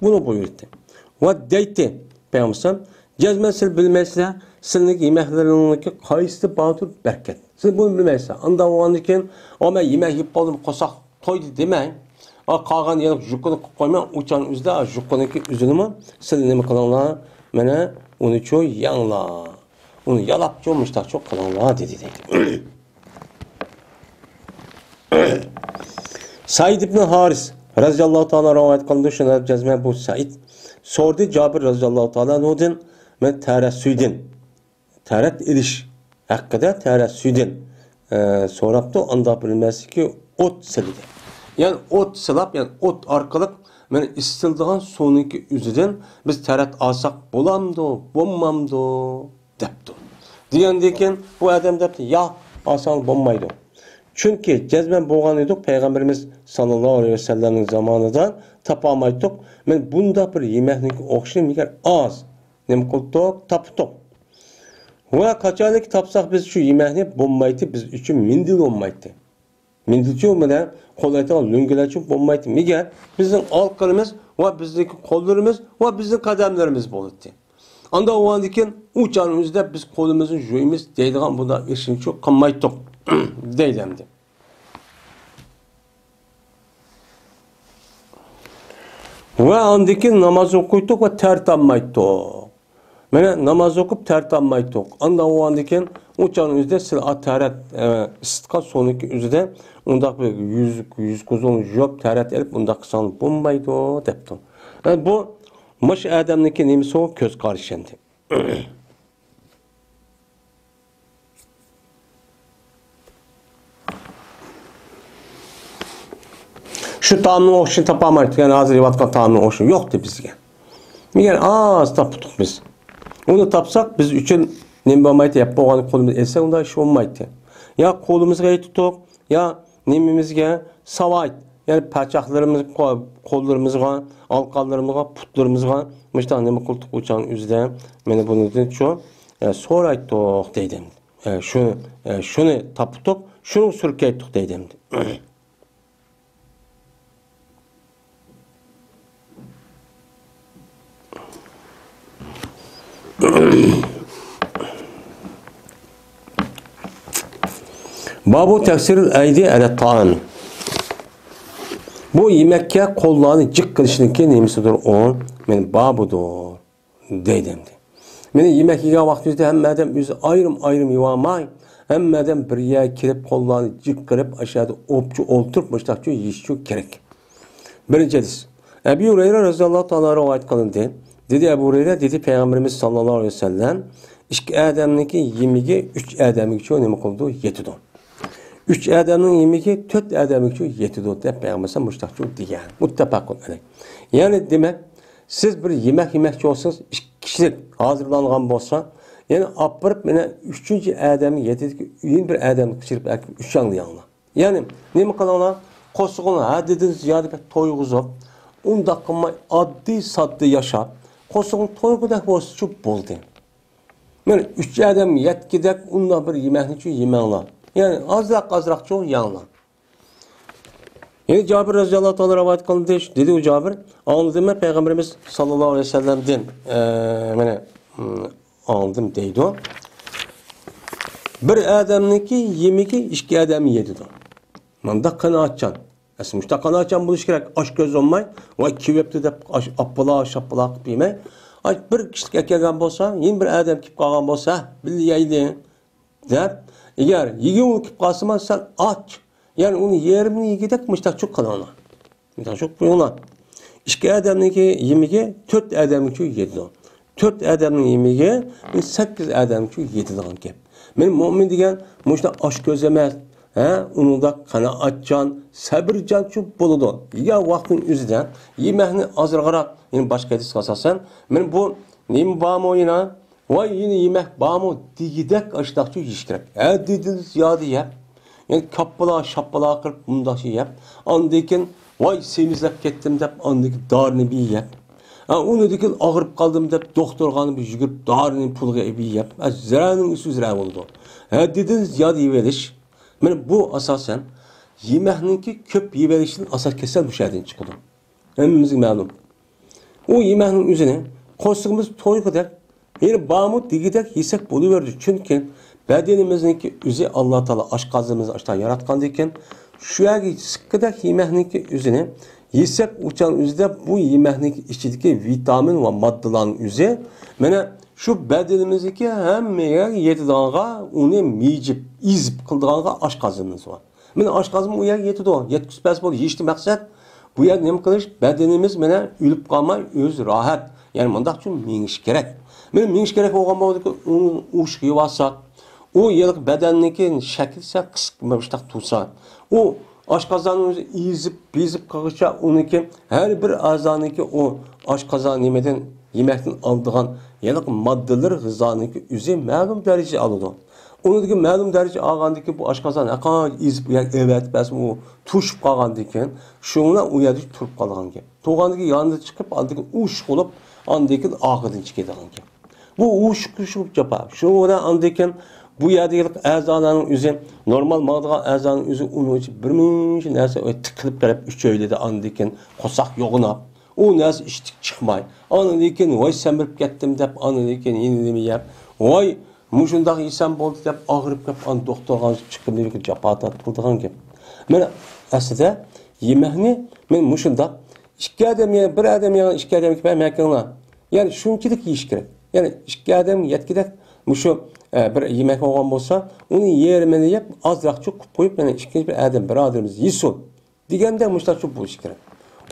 بۇنى بۇيرۇتتى. ۋە دەيتتى پەيغەمبەر، جەزمەن سىلەر بىلمەيسىلەر، سىلىنىڭ يېمەكلىرىڭنىڭكى قايسىسى باردۇر بەرىكەت. سىلەر بۇنى بىلمەيسىلەر. ئانداق بولغاندىن كېيىن، ئا، مەن يېمەك يېيىپ بولدۇم، قورساق تويدى دېمەڭ. ئا، قالغان يەنە يۇقىنى قىلىپ قويماڭ، ئۇ چاغنىڭ ئۆزىدە، ئا، يۇقىنىڭكى ئۆزىنىمۇ سىلەر نېمە قىلىڭلار؟ مانا ئۇنىچۇ يەڭلار. ئۇنى يالاپچۇ، مۇشتاقچۇ قىلىڭلار دېدى دەيدۇ. سەئىد ئىبن ھارىس رەزىياللاھۇ تائالا رىۋايەت قىلىنىدۇ، شۇنداق جەزمەن بۇ سەئىد سورىدى جابىر رەزىياللاھۇ تائالا ئەنھۇدىن، مەن تەرەسسۇيدىن، تەرەت ئېلىش ھەققىدە تەرەسسۇيدىن، ئە، سوراپتۇ، ئاندا بىلمەسلىكى ئوت سىلىدى. يەنى ئوت سىلاپ، يەنى ئوت ئارقىلىق مەن ئىسسىلىدىغان سۇنىڭكى ئۆزىدىن بىز تەرەت ئالساق بولامدۇ، بولمامدۇ؟ دەپتۇ. دېگەندىن كېيىن بۇ ئادەم دەپتۇ، ياق، ئالساڭ بولمايدۇ. چۈنكى جەزمەن بولغان ئىدۇق، پەيغەمبىرىمىز ساللاللاھۇ ئەلەيھى ۋەسەللەمنىڭ زامانىدا تاپالمايتتۇق. مەن بۇنداق بىر يېمەكنىڭ ئوخشىشىنى بىكار ئاز نېمە قىلدۇق، تاپتۇق. ۋە قاچانكى تاپساق بىز شۇ يېمەكنى بولمايتتى، بىز ئۈچۈن مىندىل بولمايتتى. مىندىلچۇ بىلەن قوللايدىغان لۆڭگىلەرچۇ بولمايتتى. مىگەر بىزنىڭ ئالقىلىرىمىز ۋە بىزنىڭكى قوللىرىمىز ۋە بىزنىڭ قەدەملىرىمىز بولاتتى. ئاندا ئۇۋاندىكىن ئۇ چاغنىڭ ئۆزىدە بىز قولىمىزنى يۇيىمىز دەيدىغان بۇنداق ئىشنىچۇ قىلمايتتۇق دەيدۇ ئەمدى. ۋە ئاندىن كېيىن ناماز ئوقۇيتتۇق ۋە تەر تاپمايتتۇق. مانا ناماز ئوقۇپ تەر تاپمايتتۇق. ئاندا ئۇۋاندىن كېيىن ئۇ چاغنىڭ ئۆزىدە سىز ئا تەرەت، ئە، ئىسسىتقان سۇنىڭكى ئۆزىدە ئۇنداق بىر يۈز، يۈز كوزۇڭ يۇيۇپ تەرەت ئېلىپ ئۇنداق قىلساڭ بولمايدۇ دەپتۇ. ئە، بۇ مۇشۇ ئادەمنىڭكى نېمىسى، كۆز قارىشى ئەمدى. شۇ تائامنىڭ ئوخشىشىنى تاپالمايتتۇق. يەنى ھازىر يەۋاتقان تائامنىڭ ئوخشىشى يوقتى بىزگە. مىگەر ئاز تاپتۇق بىز. ئۇنى تاپساق بىز ئۈچۈن نېمە بولمايتتى؟ يەپ بولغان قولىمىزغا ئېلسا ئۇنداق ئىش بولمايتتى. يا قولىمىزغا يېتىتتۇق، يا نېمىمىزگە ساۋايت، يەنى پاچاقلىرىمىز، قو-، قوللىرىمىزغا، ئالقانلىرىمىزغا، پۇتلىرىمىزغا مۇشۇنداق نېمە قىلدۇق ئۇ چاغنىڭ ئۆزىدە. مانا بۇنىڭدىن شۇ، ئە، سورايتتۇق دەيدۇ. ئە، شۇنى، ئە، شۇنى تاپتۇق، شۇنى سۈركەيتتۇق دەيدۇ ئەمدى. بابۇ تەكسىرىل ئەيدى ئەلە تائام. بۇ يېمەككە قوللارنى جىق قىلىشنىڭكى نېمىسىدۇر ئۇ؟ مانا بابۇدۇر. دەيدۇ ئەمدى. مانا يېمەك يېگەن ۋاقتىمىزدا ھەممە ئادەم ئۆزى ئايرىم-ئايرىم يېۋالماي، ھەممە ئادەم بىر يەرگە كېلىپ، قوللارنى جىق قىلىپ، ئاشۇ يەردە ئوپچە ئولتۇرۇپ، مۇشۇنداقچە يېيىشچۇ كېرەك. بىرىنچى ھەدىس. ئەبۇ ھۇرەيرە رەزىياللاھۇ تائالا رىۋايەت قىلىندى. دېدى ئەبۇ ھۇرەيرە، دېدى پەيغەمبىرىمىز ساللاللاھۇ ئەلەيھى ۋەسەللەم، ئىككى ئادەمنىڭكى يېمىكى ئۈچ ئادەمگىچۇ نېمە قىلىدۇ؟ يېتىدۇ. ئۈچ ئادەمنىڭ يېمىكى تۆت ئادەمگىچۇ يېتىدۇ دەپ پەيغەمبەر مۇشۇنداقچۇ دېگەن. مۇتتەپەقۇن ئەلەيھ. يەنى دېمەك، سىز بىر يېمەك يېمەكچى بولسىڭىز، ئىككى كىشىلىك ھازىرلانغان بولسا، يەنى ئاپىرىپ، مانا ئۈچىنچى ئادەمگە يېتىدىكى يەنە بىر ئادەمگە پىشۇرۇپ ئەكىپ ئۈچەڭلار يەڭلار. يەنى نېمە قىلىڭلار؟ قورسىقىڭلار ھەددىدىن زىيادە بەك تويغۇزۇپ، ئۇنداق قىلماي ئاددىي ساددا ياشاپ، قورسىقىڭ تويغۇدەك بولسىچۇ بولدى. مانا ئۈچ ئادەم يەتكۈدەك ئۇنداق بىر يېمەكنىچۇ يېمەڭلار. يەنى ئازراق-ئازراقچۇ يەڭلار. يەنى جابىر رەزىياللاھۇ تائالا رىۋايەت قىلدى، دېدى ئۇ جابىر، ئاڭلىدىم مەن پەيغەمبىرىمىز ساللاللاھۇ ئەلەيھى ۋەسەللەمدىن، ئە، مانا، ئم، ئاڭلىدىم دەيدۇ. بىر ئادەمنىڭكى يېمىكى ئىككى ئادەمنى يېتىدۇ. مۇنداق قانائەتچان. ئەسلى مۇشۇنداق قانائەتچان بولۇش كېرەك. ئاچ كۆز بولماي، ۋاي كېلىۋەپتۇ دەپ ئاش ئاپپىلا شاپپىلا قىلىپ يېمەي. ئاچ بىر كىشىلىك ئەكەلگەن بولسا، يەنە بىر ئادەم كېلىپ قالغان بولسا، بىللە يەيلى. دەپ، ئەگەر يېگۈڭ كېلىپ قالسىمۇ سەن ئاچ. يەنى ئۇنى يېرىمىنى يېگۈدەك مۇشتاقچۇ قىلىڭلار. مۇشتاقچۇ قىلىڭلار. ئىككى ئادەمنىڭكى يېمىكى تۆت ئادەمگىچۇ يېتىدۇ. تۆت ئادەمنىڭ يېمىكى سەككىز ئادەمگىچۇ يېتىدىغان گەپ. مانا مۆمىن دېگەن مۇشۇنداق ئاچ كۆز ئەمەس. ھە، ئۇنىڭدا قانائەتچان، سەبرىجانچۇ بولىدۇ. يېگەن ۋاقتىنىڭ ئۆزىدە يېمەكنى ئازراقراق، يەنى باشقا ھەدىسكە ئاساسەن، مانا بۇ نېمە بارمۇ يەنە؟ ۋاي، يەنە يېمەك بارمۇ دېگۈدەك ئاشۇنداقچۇ يېيىش كېرەك. ھەددىدىن زىيادە يەپ، يەنى كاپپىلا شاپپىلا قىلىپ مۇنداقچە يەپ، ئاندىن كېيىن ۋاي سېمىزلەپ كەتتىم دەپ ئاندىن كېيىن دارىنى بىر يەپ، ھە، ئۇنىڭدىن كېيىن ئاغرىپ قالدىم دەپ دوختۇرخانىغا بىر يۈگۈرۈپ دارىنى پۇلغا بىر يەپ، ھە، زەرەرنىڭ ئۈستىگە زەرەر بولىدۇ. ھەددىدىن زىيادە يېيىۋېلىش. مانا بۇ ئاساسەن يېمەكنىڭكى كۆپ يېيىۋېلىشتىن ئاساس كېسەل مۇشۇ يەردىن چىقىدۇ. ھەممىمىزگە مەلۇم. ئۇ يېمەكنىڭ ئۆزىنى قورسىقىمىز تويغۇدەك، يەنە بارمۇ دېگۈدەك يېسەك بولۇۋېرىدۇ. چۈنكى بەدىنىمىزنىڭكى ئۆزى ئاللا تائالا ئاشقازىنىمىزنى ئاشتا ياراتقاندىكىن، شۇ يەرگە سىققىدەك يېمەكنىڭكى ئۆزىنى يېسەك، ئۇ چاغ ئۆزىدە بۇ يېمەكنىڭكى ئىچىدىكى ۋىتامىن ۋە ماددىلارنىڭ ئۆزى، مانا شۇ بەدىنىمىزدىكى ھەممە يەرگە يېتىدىغانغا، ئۇنى مىجىپ، ئېزىپ قىلىدىغانغا ئاشقازىنىمىز بار. مانا ئاشقازىنىمۇ ئۇ يەرگە يېتىدۇ. يەتكۈزۈپ بەرسە بولدى. يېيىشتىن مەقسەت، بۇ يەردە نېمە قىلىش؟ بەدىنىمىز مانا ئۆلۈپ قالماي، ئۆزى راھەت. يەنى مۇنداق ئۈچۈن مېڭىش كېرەك. مانا مېڭىش كېرەك بولغان بولدىكى، ئۇنى ئۇششۇق يېۋالساق، ئۇ ھېلىقى بەدەننىكى شەكلى سەل قىسىق مۇشۇنداق تۇرسا، ئۇ ئاشقازاننىڭ ئۆزى ئېزىپ، بېزىپ قالغۇچە ئۇنىڭكى ھەر بىر ئەزانىڭكى ئۇ ئاشقازان نېمىدىن، يېمەكتىن ئالىدىغان ھېلىقى ماددىلىرى غىزانىڭكى ئۆزى مەلۇم دەرىجە ئالىدۇ. ئۇنىڭدىكى مەلۇم دەرىجە ئالغاندىكى بۇ ئاشقازان ھەققىدە ئېزىپ، ئەۋەتىپ بەرسە، ئۇ توشۇپ قالغاندىن كېيىن، شۇڭا ئۇ يەردە تۇرۇپ قالغان گەپ. تۇرغاندىن كېيىن يانىدا چىقىپ، ئاندىن كېيىن ئۇششۇق بولۇپ، ئاندىن كېيىن ئارقىدىن چىقىدىغان گەپ. بۇ ئۇششۇق جاپا. شۇ بىلەن ئاندىن كېيىن بۇ يەردىكى ئەزالارنىڭ ئۆزى، نورمال ماڭىدىغان ئەزانىڭ ئۆزى ئۇنىڭ ئۈچۈن بىر مۇنچە نەرسە تىقىلىپ بېرىپ، ئۈچەيلىدە ئاندىن كېيىن قورساق يوغىناپ، ئۇ نەرسە ئىشتىن چىقماي، ئاندىن كېيىن ۋاي سەمرىپ كەتتىم دەپ، ئاندىن كېيىن يەنە نېمە يەپ، ۋاي مۇشۇنداق يېسەم بولدى دەپ ئاغرىپ كەپ، ئاندىن دوختۇرغا چىقىپ نېمە جاپا تارتىپ قىلىدىغان گەپ. مانا ئەسلىدە يېمەكنى مەن مۇشۇنداق ئىككى ئادەم يەڭ، بىر ئادەم يەڭ، ئىككى ئادەم كېلىپ مەكىڭلار. يەنى شۇنچىلىك يېيىش كېرەك. يەنى ئىككى ئادەم يەتكۈدەك مۇشۇ، ئە، بىر يېمەك بولغان بولسا، ئۇنى يېرىمىنى يەپ، ئازراقچە قىلىپ قويۇپ، يەنە ئىككىنچى بىر ئادەم، بىر ئادىمىمىز يېسۇن دېگەندە مۇشۇنداقچە بولۇشى كېرەك.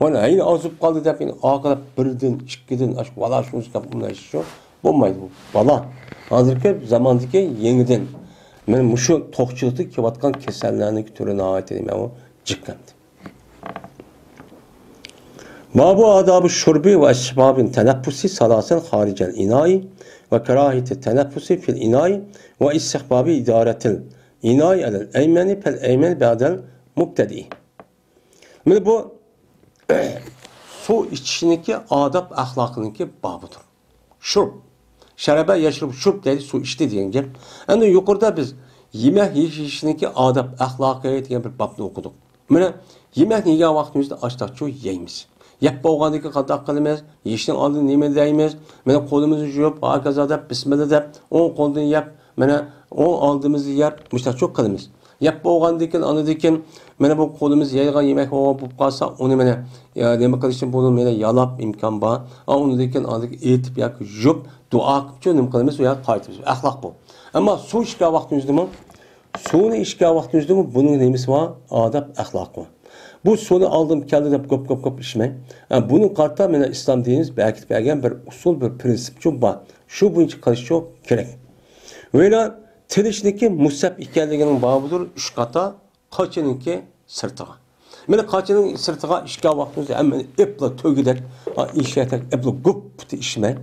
مانا، ھەي، ئازىپ قالدى دەپ، يەنە ئارقىلاپ بىردىن، ئىككىدىن، ئاشۇ بالا شۇنچە گەپ ئۇنداق ئىش يوق. بولمايدۇ بۇ. بالا، ھازىرقى زاماندىكى يېڭىدىن، مانا مۇشۇ توقچىلىقتا كېلىۋاتقان كېسەللەرنىڭ تۈرى ناھايىتى نېمە ئۇ؟ جىق ئەمدى. باب آداب الشرب وأسباب التنفس ثلاثا خارج الإناء وكراهية التنفس في الإناء واستحباب إدارة الإناء على الأيمن فالأيمن بعد المبتدئ. مانا بۇ سۇ ئىچىشنىڭكى ئاداب ئەخلاقىنىڭكى بابىدۇر. شۇرب. شەرەبە يەشرۇب شۇرب دەيدۇ، سۇ ئىچتى دېگەن گەپ. ئەمدى يۇقىرىدا بىز يېمەك يېيىشنىڭكى ئاداب ئەخلاقى دېگەن بىر بابنى ئوقۇدۇق. مانا يېمەكنى يېگەن ۋاقتىمىزدا ئاشتاقچۇ يەيمىز. يەپ بولغاندىن كېيىن قانداق قىلىمىز؟ يېيىشنىڭ ئالدىدا نېمە دەيمىز؟ مانا قولىمىزنى يۇيۇپ، ھاكازا دەپ، بىسمىللا دەپ، ئوڭ قولدىن يەپ، مانا ئوڭ ئالدىمىزنى يەپ، مۇشۇنداقچۇ قىلىمىز. يەپ بولغاندىن كېيىن، ئاندىن كېيىن مانا بۇ قولىمىز يەيدىغان يېمەك بولۇپ قالسا، ئۇنى مانا، يا، نېمە قىلىشتىن بۇرۇن مانا يالاپ ئىمكان بار. ئا، ئۇنىڭدىن كېيىن ئاندىن كېيىن ئېتىپ ياكى يۇيۇپ، دۇئا قىلىپچۇ نېمە قىلىمىز، يا قايتىمىز. ئەخلاق بۇ. ئەمما سۇ ئىچكەن ۋاقتىمىزدىمۇ، سۇنى ئىچكەن ۋاقتىمىزدىمۇ بۇنىڭ نېمىسى بار؟ ئاداب، ئەخلاقى بار. بۇ سۇنى ئالدىم كەلدى دەپ گوپ، گوپ، گوپ ئىچمەي. ئە، بۇنىڭ قارىتا مانا ئىسلام دىنىمىز بەركىتىپ بەرگەن بىر ئۇسۇل، بىر پرىنسىپچۇ بار. شۇ بويىچە قىلىشچۇ كېرەك. ۋەيلا تىنىشنىڭكى مۇستەھەب ئىكەنلىكىنىڭ بابىدۇر ئۈچ قاتا قاچىنىڭكى سىرتىغا. مانا قاچىنىڭ سىرتىغا ئىچكەن ۋاقتىمىزدا ھەممىنى ئېپلا تۆگىدەك، ئا، ئېشەكتەك ئېپلا گۇپپىتى ئىچمەي.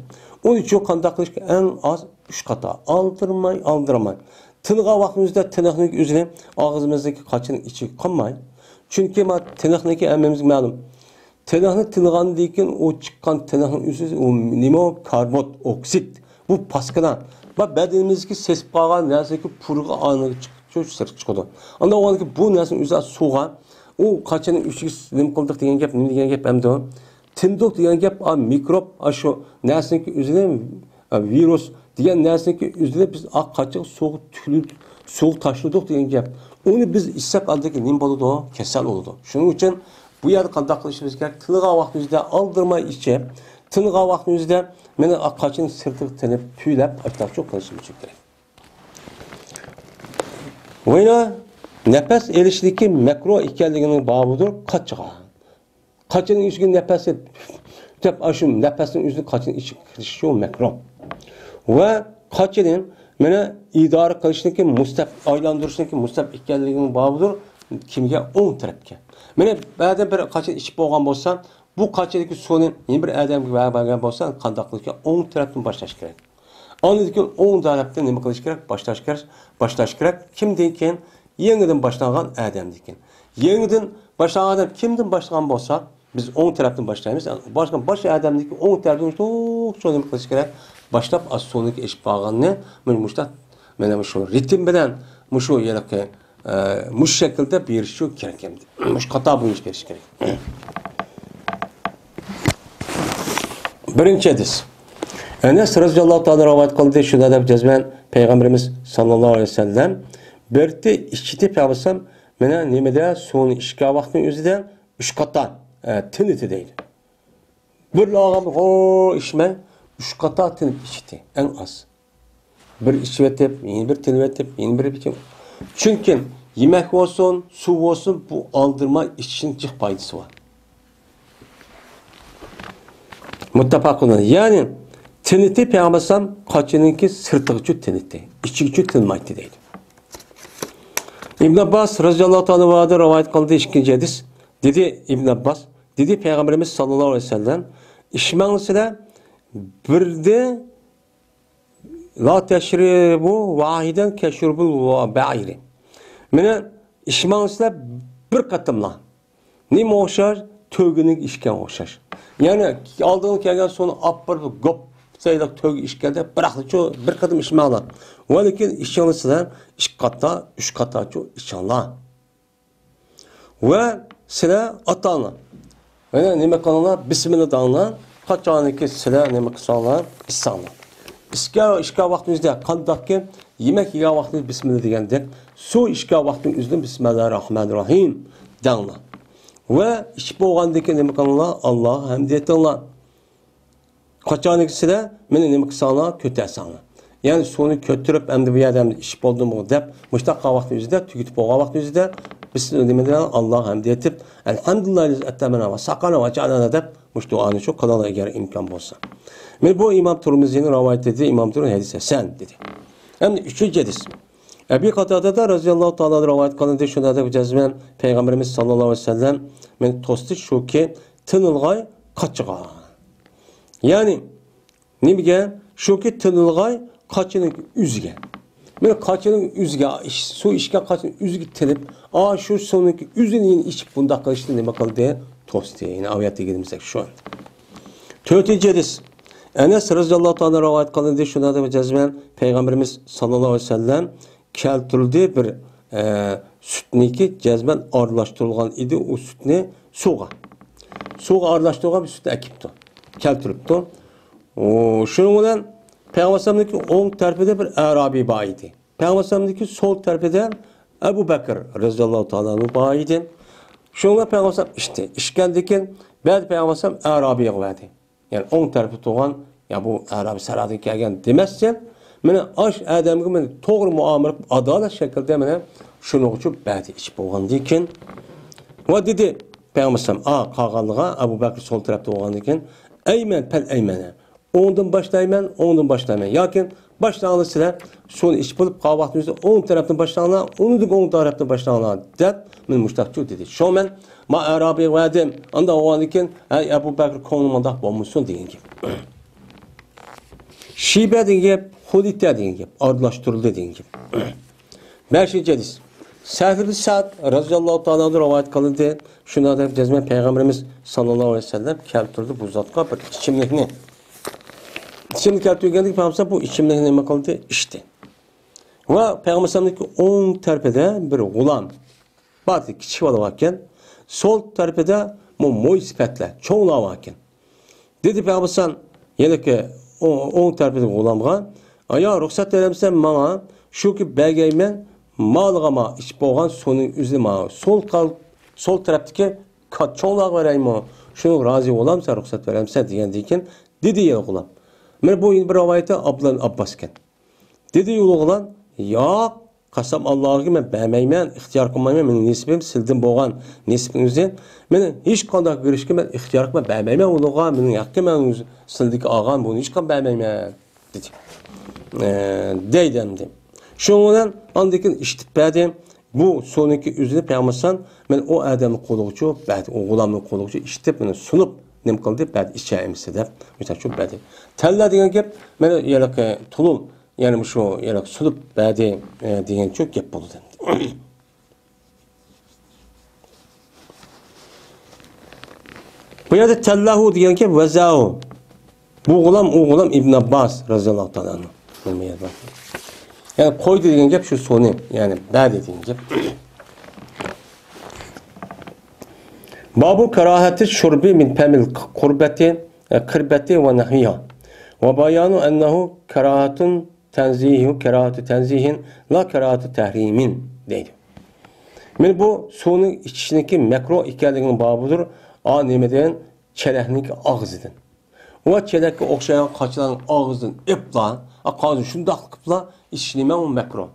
ئۇنىڭ ئۈچۈن قانداق قىلىش؟ ئەڭ ئاز ئۈچ قاتا. ئالدىرىماي، ئالدىرىماي. تىنغان ۋاقتىمىزدا تىنىقنىڭ ئۆزىنى ئاغزىمىزدىكى قاچىنىڭ ئىچىگە قالماي. چۈنكى ما تىنىقنىڭكى ھەممىمىزگە مەلۇم. تىنىقنى تىنغاندىن كېيىن ئۇ چىققان تىنىقنىڭ ئۆزى، ئۇ نېمە ئۇ؟ كاربوت ئوكسىد. بۇ پاسكىنا. بۇ بەدىنىمىزدىكى سېسىپ قالغان نەرسىدىكى پۇرىقى ئانىغا چىقىپ، شۇ سىرتقا چىقىدۇ. ئاندىن ئۇنىڭدىن كېيىن بۇ نەرسىنى ئۆزى سۇغا، ئۇ قاچىنىڭ ئىچىگە نېمە قىلدۇق دېگەن گەپ، نېمە دېگەن گەپ ئەمدى ئۇ؟ تىندۇق دېگەن گەپ، ئا، مىكروب، ئا، شۇ نەرسىنىڭكى ئۆزىنى، ئا، ۋىرۇس دېگەن نەرسىنىڭكى ئۆزىنى بىز ئاق قاچىغا سۇغا تۈكۈلۈپ، سۇغا تاشلىدۇق دېگەن گەپ. ئۇنى بىز ئىچسەك ئالدىكى نېمە بولىدۇ؟ كېسەل بولىدۇ. شۇنىڭ ئۈچۈن بۇ يەردە قانداق قىلىشىمىز كېرەك؟ تىنغان ۋاقتىمىزدا ئالدىرىماي ئىچىپ، تىنغان ۋاقتىمىزدا مانا ئاق قاچىنى سىرتىغا تىنىپ، تۈۋلەپ، ئاشتاقچۇ قىلىشىمىز كېرەك. ۋەيلا نەپەس ئېلىشنىڭكى مەكرۇ ئىكەنلىكىنىڭ بابىدۇر قاچىغا. قاچىنىڭ ئىچىگە نەپەس دەپ، ئاشۇ نەپەسنىڭ ئۆزىنى قاچىنىڭ ئىچىگە كىرىشى شۇ مەكرۇ. ۋە قاچىنى مانا ئىدارە قىلىشنىڭكى مۇستەپ، ئايلاندۇرۇشنىڭكى مۇستەپ ئىكەنلىكىنىڭ بابىدۇر كىمگە؟ ئوڭ تەرەپكە. مانا بەزىدە بىر قاچىنى ئىچىپ بولغان بولسا، بۇ قاچىدىكى سۇنى يەنە بىر ئادەمگە بەرگەن بولسا، قانداق قىلىشكە؟ ئوڭ تەرەپتىن باشلاش كېرەك. ئاندىن كېيىن ئوڭ تەرەپتىن نېمە قىلىش كېرەك؟ باشلاش كېرەك، باشلاش كېرەك. كىمدىن كېيىن؟ يېڭىدىن باشلانغان ئادەمدىن كېيىن. يېڭىدىن باشلانغان ئادەم كىمدىن باشلىغان بولسا، بىز ئوڭ تەرەپتىن باشلايمىز. باشلىغان باش ئادەمدىن كېيىن ئوڭ تەرەپتىن توق نېمە قىلىش كېرەك؟ باشلاپ ئاز سۇنى ئىچىپ قالغاننى مۇشۇنداق، مانا مۇشۇ رىتىم بىلەن، مۇشۇ ھېلىقى، ئە، مۇشۇ شەكىلدە بېرىش كېرەك ئەمدى. مۇشۇ قاتا بويىچە بېرىش كېرەك. بىرىنچى ھەدىس. ئەنەس رەزىياللاھۇ تائالا رىۋايەت قىلدى، شۇنداق دەپ جەزمەن پەيغەمبىرىمىز ساللاللاھۇ ئەلەيھى ۋەسەللەم بىردى ئىچتى پەيغەمبەر مانا نېمىدە سۇنى ئىچكەن ۋاقتىنىڭ ئۆزىدە ئۈچ قاتا، ئە، تىنىتى دەيدۇ. بىرلا ئالغان ھو ئىچمەي، ئۈچ قاتا تىنىپ ئىچتى، ئەڭ ئاز. بىر ئىچىۋېتىپ، يەنە بىر تىنىۋېتىپ، يەنە بىر ئىچىپ. چۈنكى يېمەك بولسۇن، سۇ بولسۇن، بۇ ئالدىرىماي ئىچىشنىڭ جىق پايدىسى بار. مۇتتەپەقۇن ئەلەيھ. يەنى تىنىتى پەيغەمبەر ئەلەيھىسسالام قاچىنىڭكى سىرتىغىچۇ تىنىتى، ئىچىگىچۇ تىنمايتتى دەيدۇ. ئىبن ئابباس رەزىياللاھۇ تائالا ئەنھۇدىن رىۋايەت قىلدى، ئىككىنچى ھەدىس. دېدى ئىبن ئابباس، دېدى پەيغەمبىرىمىز ساللاللاھۇ ئەلەيھى ۋەسەللەم، ئىچمەڭلار سىلەر بىردە، لا تەشرىبۇ ۋاھىدەن كەشۇربىل بەئىرى. مانا ئىچمەڭلار سىلەر بىر قېتىملا. نېمە ئوخشاش؟ تۆگىنى ئىچكەن ئوخشاش. يەنى ئالدىڭغا كەلگەن سۇنى ئاپىرىپ گوپ سەيلەپ تۆگە ئىچكەندە بىراقلىچۇ بىر قېتىم ئىچمەڭلار. ۋە لېكىن ئىچىڭلار سىلەر ئىككى قاتا، ئۈچ قاتاچۇ ئىچىڭلار. ۋە سىلەر ئاتاڭلار. يەنە نېمە قىلىڭلار؟ بىسمىللا دەڭلار. قاچانكى سىلەر نېمە قىلساڭلار، ئىچسەڭلار. ئىچكەن، ئىچكەن ۋاقتىمىزدا قانداقكى يېمەك يېگەن ۋاقتىمىز بىسمىللا دېگەندەك، سۇ ئىچكەن ۋاقتىمىز ئۆزىدىن بىسمىللاھىررەھمانىررەھىم دەڭلار. ۋە ئىچىپ بولغاندىن كېيىن نېمە قىلىڭلار؟ ئاللاغا ھەمد ئېيتىڭلار. قاچانكى سىلەر مېنى نېمە قىلساڭلار، كۆتەرسەڭلار. يەنى سۇنى كۆتۈرۈپ، ئەمدى بۇ يەردە ئەمدى ئىچىپ بولدۇمغۇ دەپ، مۇشۇنداق قالغان ۋاقتىمىزدا، تۈگىتىپ بولغان ۋاقتىمىزدا، بىز نېمە دەيمىز؟ ئاللاغا ھەمد ئېيتىپ، ئەلھەمدۇلىللاھىللەزى ئەتئەمەنا ۋە ساقانا ۋە جەئەلەنا دەپ، مۇشۇ دۇئانى شۇ قىلالا ئەگەر ئىمكان بولسا. مانا بۇ ئىمام تۇرمۇزىنىڭ رىۋايىتى ئىدى، ئىمام تۇرمۇز ھەدىس ھەسەن دېدى. ئەمدى ئۈچىنچى ھەدىس. ئەبى قاتادەدە رەزىياللاھۇ تائالا ئەنھۇ رىۋايەت قىلىندى، شۇنىڭدەك جەزمەن پەيغەمبىرىمىز ساللاللاھۇ ئەلەيھى ۋەسەللەم مېنى توستى، شۇكى تىنىلغاي قاچىغا. يەنى نېمىگە؟ شۇكى تىنىلغاي قاچىنىڭ ئۆزىگە. مانا قاچىنىڭ ئۆزىگە، ئىچ-، سۇ ئىچكەن قاچىنىڭ ئۆزىگە تىنىپ، ئا، شۇ سۇنىڭ ئۆزىنى يەنە ئىچىپ بۇنداق قىلىشنى نېمە قىلدى؟ توستى. يەنى ئاۋۇ يەردە دېگىنىمىزدەك شۇ. تۆتىنچى ھەدىس. ئەنەس رەزىياللاھۇ تائالا رىۋايەت قىلىندى، شۇنىڭدەك جەزمەن پەيغەمبىرىمىز ساللاللاھۇ ئەلەيھى ۋەسەللەم كەلتۈردى بىر، ئە، سۈتنىكى جەزمەن ئارىلاشتۇرۇلغان ئىدى، ئۇ سۈتنى سۇغا. سۇغا ئارىلاشتۇرغان بىر سۈتنى ئەكىپتۇ. كەلتۈرۈپتۇ. ئۇ، شۇنىڭ بىلەن پەيغەمبەر ئەلەيھىسسالامنىڭكى ئوڭ تەرىپىدە بىر ئەرابىي بار ئىدى. پەيغەمبەر ئەلەيھىسسالامنىڭكى سول تەرىپىدە ئەبۇ بەكىر رەزىياللاھۇ تائالا ئەنھۇ بار ئىدى. شۇنىڭ بىلەن پەيغەمبەر ئەلەيھىسسالام ئىچتى. ئىچكەندىن كېيىن بەزى پەيغەمبەر ئەلەيھىسسالام ئەرابىيغا بەردى. يەنى ئوڭ تەرىپى تۇرغان، يا بۇ ئەرەب سەھرادىن كەلگەن دېمەسچە، مانا ئاش ئادەمگە مانا توغرا مۇئامىلە قىلىپ، ئادالەت شەكىلدە مانا شۇنىڭغىچۇ بەردى ئىچىپ بولغاندىن كېيىن. ۋە دېدى پەيغەمبەر ئەلەيھىسسالام، ئا، قالغانلىرىغا، ئەبۇ بەكرى سول تەرەپتە بولغاندىن كېيىن، ئەيمەن پەل ئەيمەنە. ئوڭدىن باشلايمەن، ئوڭدىن باشلايمەن. ياكى باشلاڭلار سىلەر، سۇنى ئىچىپ بولۇپ، قالغان ۋاقتىمىزدا ئوڭ تەرەپتىن باشلاڭلار، ئۇنىڭدىن ئوڭ تەرەپتىن باشلاڭلار، دەپ، مانا مۇشۇنداق دېدى. شۇڭا مەن ما ئەرابىيغا بەردىم، ئانداق بولغاندىن كېيىن، ھەي، ئەبۇ بەكرى، كۆڭلۈڭ مۇنداق بولمىسۇن دېگەن گەپ. شىبە دېگەن گەپ، خۇلىتە دېگەن گەپ، ئارىلاشتۇرۇلدى دېگەن گەپ. بەشىنچى ھەدىس. سەھل بىن سەئد رەزىياللاھۇ تائالا ئەنھۇ رىۋايەت قىلىندى. شۇنداق دەپ جەزمەن پەيغەمبىرىمىز ساللاللاھۇ ئەلەيھى ۋەسەللەم كەلتۈردى بۇ زاتقا بىر ئىچىملىكنى. ئىچىملىك كەلتۈرگەندىكىن پەيغەمبەر بۇ ئىچىملىكنى نېمە قىلدى؟ ئىچتى. ۋە پەيغەمبەر ئەلەيھىسسالامنىڭكى ئوڭ تەرىپىدە بىر غۇلام بار، كىچىك بالا باركەن. سول تەرىپىدە بۇ موي سۈپەتلەر، چوڭلار باركەن. دېدى پەيغەمبەر ئەلەيھىسسالام يەنىكى ئوڭ، ئوڭ تەرىپىدىكى غۇلامغا، ئايا، رۇخسەت بېرەمسەن ماڭا، شۇكى بەرگەيمەن مالىغا ما ئىچىپ بولغان سۇنىڭ ئۆزىنى ماڭا سول قال-، سول تەرەپتىكى كات-، چوڭلارغا بېرەيمۇ؟ شۇنىڭغا رازى بولامسەن، رۇخسەت بېرەمسەن دېگەندىن كېيىن دېدى يەنە غۇلام. مانا بۇ يەنە بىر رىۋايەتتە ئابدۇللا ئىبن ئابباس ئىكەن. دېدى ئۇ ئوغلان، ياق، قەسەم ئاللاھكى، مەن بەرمەيمەن، ئىختىيار قىلمايمەن، مېنىڭ نېسىپىم سىلدىن بولغان نېسىپنىڭ ئۆزى، مېنىڭ ھېچقانداق بېرىشكە مەن ئىختىيار قىلماي بەرمەيمەن ئۇنىڭغا، مېنىڭ ھەققىم، مەن سىلدىكى ئالغان بۇنى ھېچقانداق بەرمەيمەن، دېدى. ئە، دەيدۇ ئەمدى. شۇنىڭ بىلەن ئاندىن كېيىن ئىچىتىپ بەردى. بۇ سۇنىڭكى ئۆزىنى پەيغەمبەر ئەلەيھىسسالام مانا ئۇ ئادەمنىڭ قولىغىچۇ بەردى، ئۇ غۇلامنىڭ قولىغىچۇ ئىچىتىپ، مانا سۇنۇپ نېمە قىلدى، بەردى، ئىچە ئەمىسە دەپ، مۇشۇنداقچۇ بەردى. تەللا دېگەن گەپ، مانا يەنىكى تۇلۇل، يەنى مۇشۇ يەنىكى سۇنۇپ بەردى، ئە، دېگەنچۇ گەپ بولىدۇ. بۇ يەردە تەللاھۇ دېگەن گەپ ۋەزاھۇ. بۇ غۇلام، ئۇ غۇلام ئىبن ئابباس رەزىياللاھۇ تائالا ئەنھۇ. يەنى قويدى دېگەن گەپ شۇ سۇنى، يەنى بەردى دېگەن گەپ. بابۇ كاراھەتى شۇربى مىن پەمىل قۇربەتى، قىربەتى ۋە نەھۋىھا. ۋە بايانۇ ئەننەھۇ كاراھەتۇن تەنزىھۇ، كاراھەتۇ تەنزىھىن، لا كاراھەتۇ تەھرىمىن دەيدۇ. مانا بۇ سۇنى ئىچىشنىڭكى مەكرۇھ ئىكەنلىكىنىڭ بابىدۇر. ئا نېمىدىن؟ چېلەكنىڭكى ئاغزىدىن. ئۇ چېلەككە ئوخشايدىغان قاچىلارنىڭ ئاغزىدىن ئېپلا، ئا، قاغزىنى شۇنداق قىپلا ئىچىش نېمە ئۇ مەكرۇھ.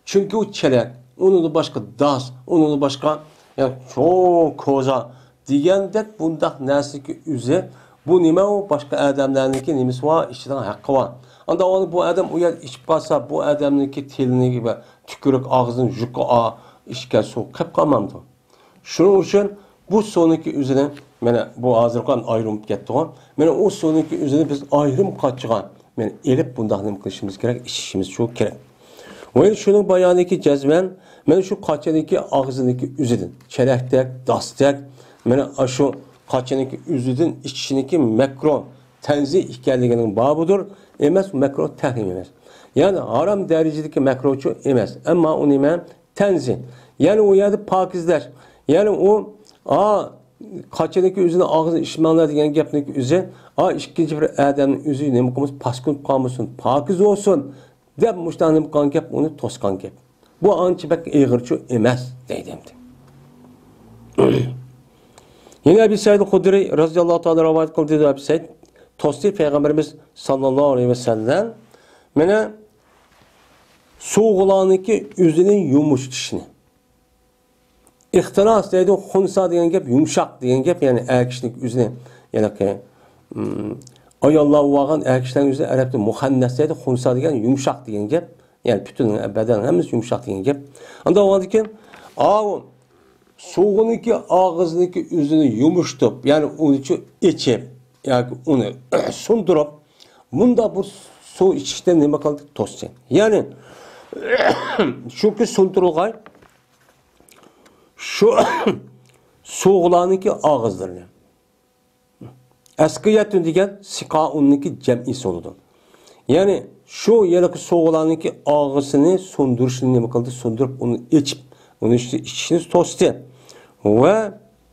چۈنكى ئۇ چېلەك، ئۇنىڭدىن باشقا داس، ئۇنىڭدىن باشقا، يا، چوڭ كوزا دېگەندەك بۇنداق نەرسىنىڭكى ئۆزى، بۇ نېمە ئۇ؟ باشقا ئادەملەرنىڭكى نېمىسى بار، ئىچىدىغان ھەققى بار. ئانداق بۇ ئادەم ئۇ يەردە ئىچىپ قالسا، بۇ ئادەمنىڭكى تىلىنى ۋە تۈكۈرۈك ئاغزىنى يۇقا ئىچكەن سۇ قېپ قالمامدۇ؟ شۇنىڭ ئۈچۈن بۇ سۇنىڭكى ئۆزىنى، مانا بۇ ھازىرقى ئايرىم بولۇپ كەتتىغۇ. مانا ئۇ سۇنىڭكى ئۆزىنى بىز ئايرىم قاچىغا، مانا ئېلىپ بۇنداق نېمە قىلىشىمىز كېرەك، ئىچىشىمىز شۇ كېرەك. ۋە شۇنىڭ بايانىدىكى جەزمەن، مانا شۇ قاچىنىڭكى ئاغزىنىڭكى ئۆزىدىن، چېلەكتەك، داستەك، مانا شۇ قاچىنىڭكى ئۆزىدىن ئىچىشنىڭكى مەكرۇ، تەنزىھ ئىكەنلىكىنىڭ بابىدۇر، ئەمەس، مەكرۇ تەھرىم ئەمەس. يەنى ھارام دەرىجىدىكى مەكرۇچۇ ئەمەس. ئەمما ئۇ نېمە؟ تەنزىھ. يەنى ئۇ يەردە پاكىزلەش. يەنى ئۇ، ئا، قاچىنىڭكى ئۆزىنى ئاغزىنى ئىچمەڭلار دېگەن گەپنىڭكى ئۆزى، ئا، ئىككىنچى بىر ئادەمنىڭ ئۆزى نېمە قىلمىسۇن، پاسكىنا قىلىپ قالمىسۇن، پاكىز بولسۇن دەپ مۇشۇنداق نېمە قىلغان گەپ، ئۇنى توسقان گەپ. بۇ ئانچە بەك ئېغىرچۇ ئەمەس دەيدۇ ئەمدى. يەنە ئەبى سەئىد خۇدرىي رەزىياللاھۇ تائالا رىۋايەت قىلدى دەپ سەئىد توستى پەيغەمبىرىمىز ساللاللاھۇ ئەلەيھى ۋەسەللەم مانا سوغىلارنىڭكى ئۆزىنى يۇمشىتىشنى. ئىختىناس دەيدۇ، خۇنسا دېگەن گەپ يۇمشاق دېگەن گەپ، يەنى ئەر كىشىنىڭ ئۆزىنى، يەنى، ئاياللار بولغان ئەر كىشىلەرنىڭ ئۆزىنى ئەرەبتە مۇخەننەس دەيدۇ، خۇنسا دېگەن يۇمشاق دېگەن گەپ، يەنى پۈتۈن بەدەن ھەممىسى يۇمشاق دېگەن گەپ. ئانداق بولغاندىكىن، ئاۋۇ سوغىنىڭكى ئاغزىنىڭكى ئۆزىنى يۇمشىتىپ، يەنى ئۇنىچۇ ئېچىپ ياكى ئۇنى سۇندۇرۇپ، مۇنداق بىر سۇ ئىچىشتىن نېمە قىلدى؟ توستى. يەنى شۇكى سۇندۇرۇلغاي شۇ سوغىلارنىڭكى ئاغزىلىرىنى. ئەسقىيەتۇن دېگەن سىقائۇننىڭكى جەمئىسى بولىدۇ. يەنى شۇ ھېلىقى سوغىلارنىڭكى ئاغزىنى سۇندۇرۇشنى نېمە قىلدى؟ سۇندۇرۇپ، ئۇنى ئېچىپ، ئۇنى ئىچىشنى توستى. ۋە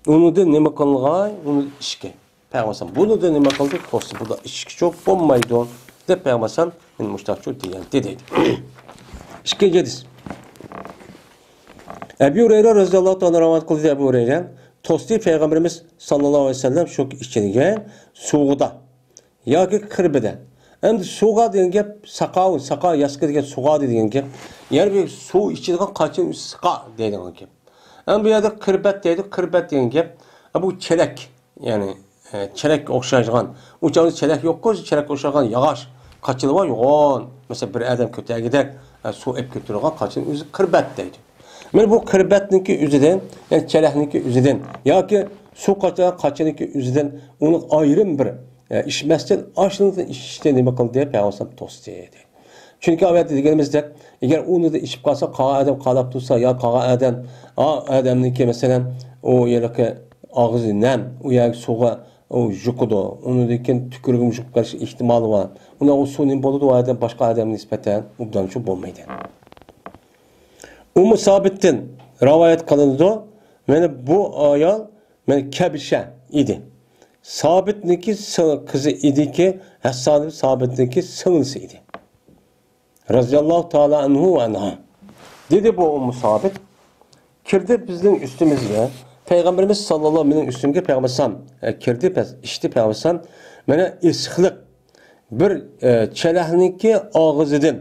ئۇنىڭدىن نېمە قىلغاي؟ ئۇنى ئىچكەي. پەيغەمبەر بۇنىڭدىن نېمە قىلدى؟ توستى. بۇدا ئىچكىچۇ بولمايدۇ، دەپ پەيغەمبەر مۇشتاقچۇ دېگەن دېدى. ئىككىنچى ھەدىس. ئەبۇ ھۇرەيرە رەزىياللاھۇ تائالا رىۋايەت قىلدى، ئەبۇ ھۇرەيرە توستى پەيغەمبىرىمىز ساللاللاھۇ ئەلەيھى ۋەسەللەم شۇ ئىچىدىگەن سۇغىدا ياكى قىربىدە. ئەمدى سۇغا دېگەن گەپ ساقاۋۇن، ساقا ياسقا دېگەن سۇغا دېگەن گەپ. يەنى بىر سۇ ئىچىدىغان قاچىنى سىقا دەيدىغان گەپ. ئەمدى بۇ يەردە قىربەت دەيدۇ، قىربەت دېگەن گەپ، ئە، بۇ چېلەك، يەنى، ئە، چېلەككە ئوخشايدىغان، ئۇ چاغدا چېلەك يوققۇ، چېلەككە ئوخشايدىغان ياغاچ قاچىلار بار يوغان. مەسىلەن، بىر ئادەم كۆتەرگۈدەك، ئە، سۇ ئېلىپ كۆتۈرىدىغان قاچىنىڭ ئۆزى قىربەت دەيدۇ. مانا بۇ قىربەتنىڭكى ئۆزىدىن، يەنى چېلەكنىڭكى ئۆزىدىن ياكى سۇ قاچىلىغان قاچىنىڭكى ئۆزىدىن ئۇنى ئايرىم بىر، ئە، ئىچمەستىن، ئاشۇنىڭدىن ئىچىشتىن نېمە قىلدى؟ پەيغەمبەر توستى دەيدۇ. چۈنكى ئاۋەتتە دېگىنىمىزدەك، ئەگەر ئۇنىڭدىن ئىچىپ قالسا، قالغان ئادەم قالاپ تۇرسا، يا قالغان ئادەم، ئا، ئادەمنىڭكى، مەسىلەن، ئۇ ھېلىقى ئاغزى نەم، ئۇ يەرگە سۇغا ئۇ يۇقىدۇ. ئۇنىڭدىن كېيىن تۈكرۈگىمۇ يۇقۇپ قېلىش ئېھتىمالى بار. ئۇنىڭ ئۇ سۇ نېمە بولىدۇ؟ ئۇ ئادەم باشقا ئادەمگە نىسبەتەن ئوبدانچۇ بولمايدۇ. ئۇممۇ سابىتتىن رىۋايەت قىلىنىدۇ. مانا بۇ ئايال، مانا كەبىشە ئىدى. سابىتنىڭكى سىڭ-، قىزى ئىدىكى، ھەسسان سابىتنىڭكى سىڭلىسى ئىدى. رەزىياللاھۇ تائالا ئەنھۇ ۋە ئەنھا. دېدى بۇ ئۇممۇ سابىت، كىردى بىزنىڭ ئۈستىمىزگە، پەيغەمبىرىمىز ساللاللاھۇ، مېنىڭ ئۈستۈمگە پەيغەمبەر ئەلەيھىسسالام، ئە، كىردى، پەس-، ئىچتى پەيغەمبەر ئەلەيھىسسالام. مانا ئېسىقلىق بىر، ئە، چېلەكنىڭكى ئاغزىدىن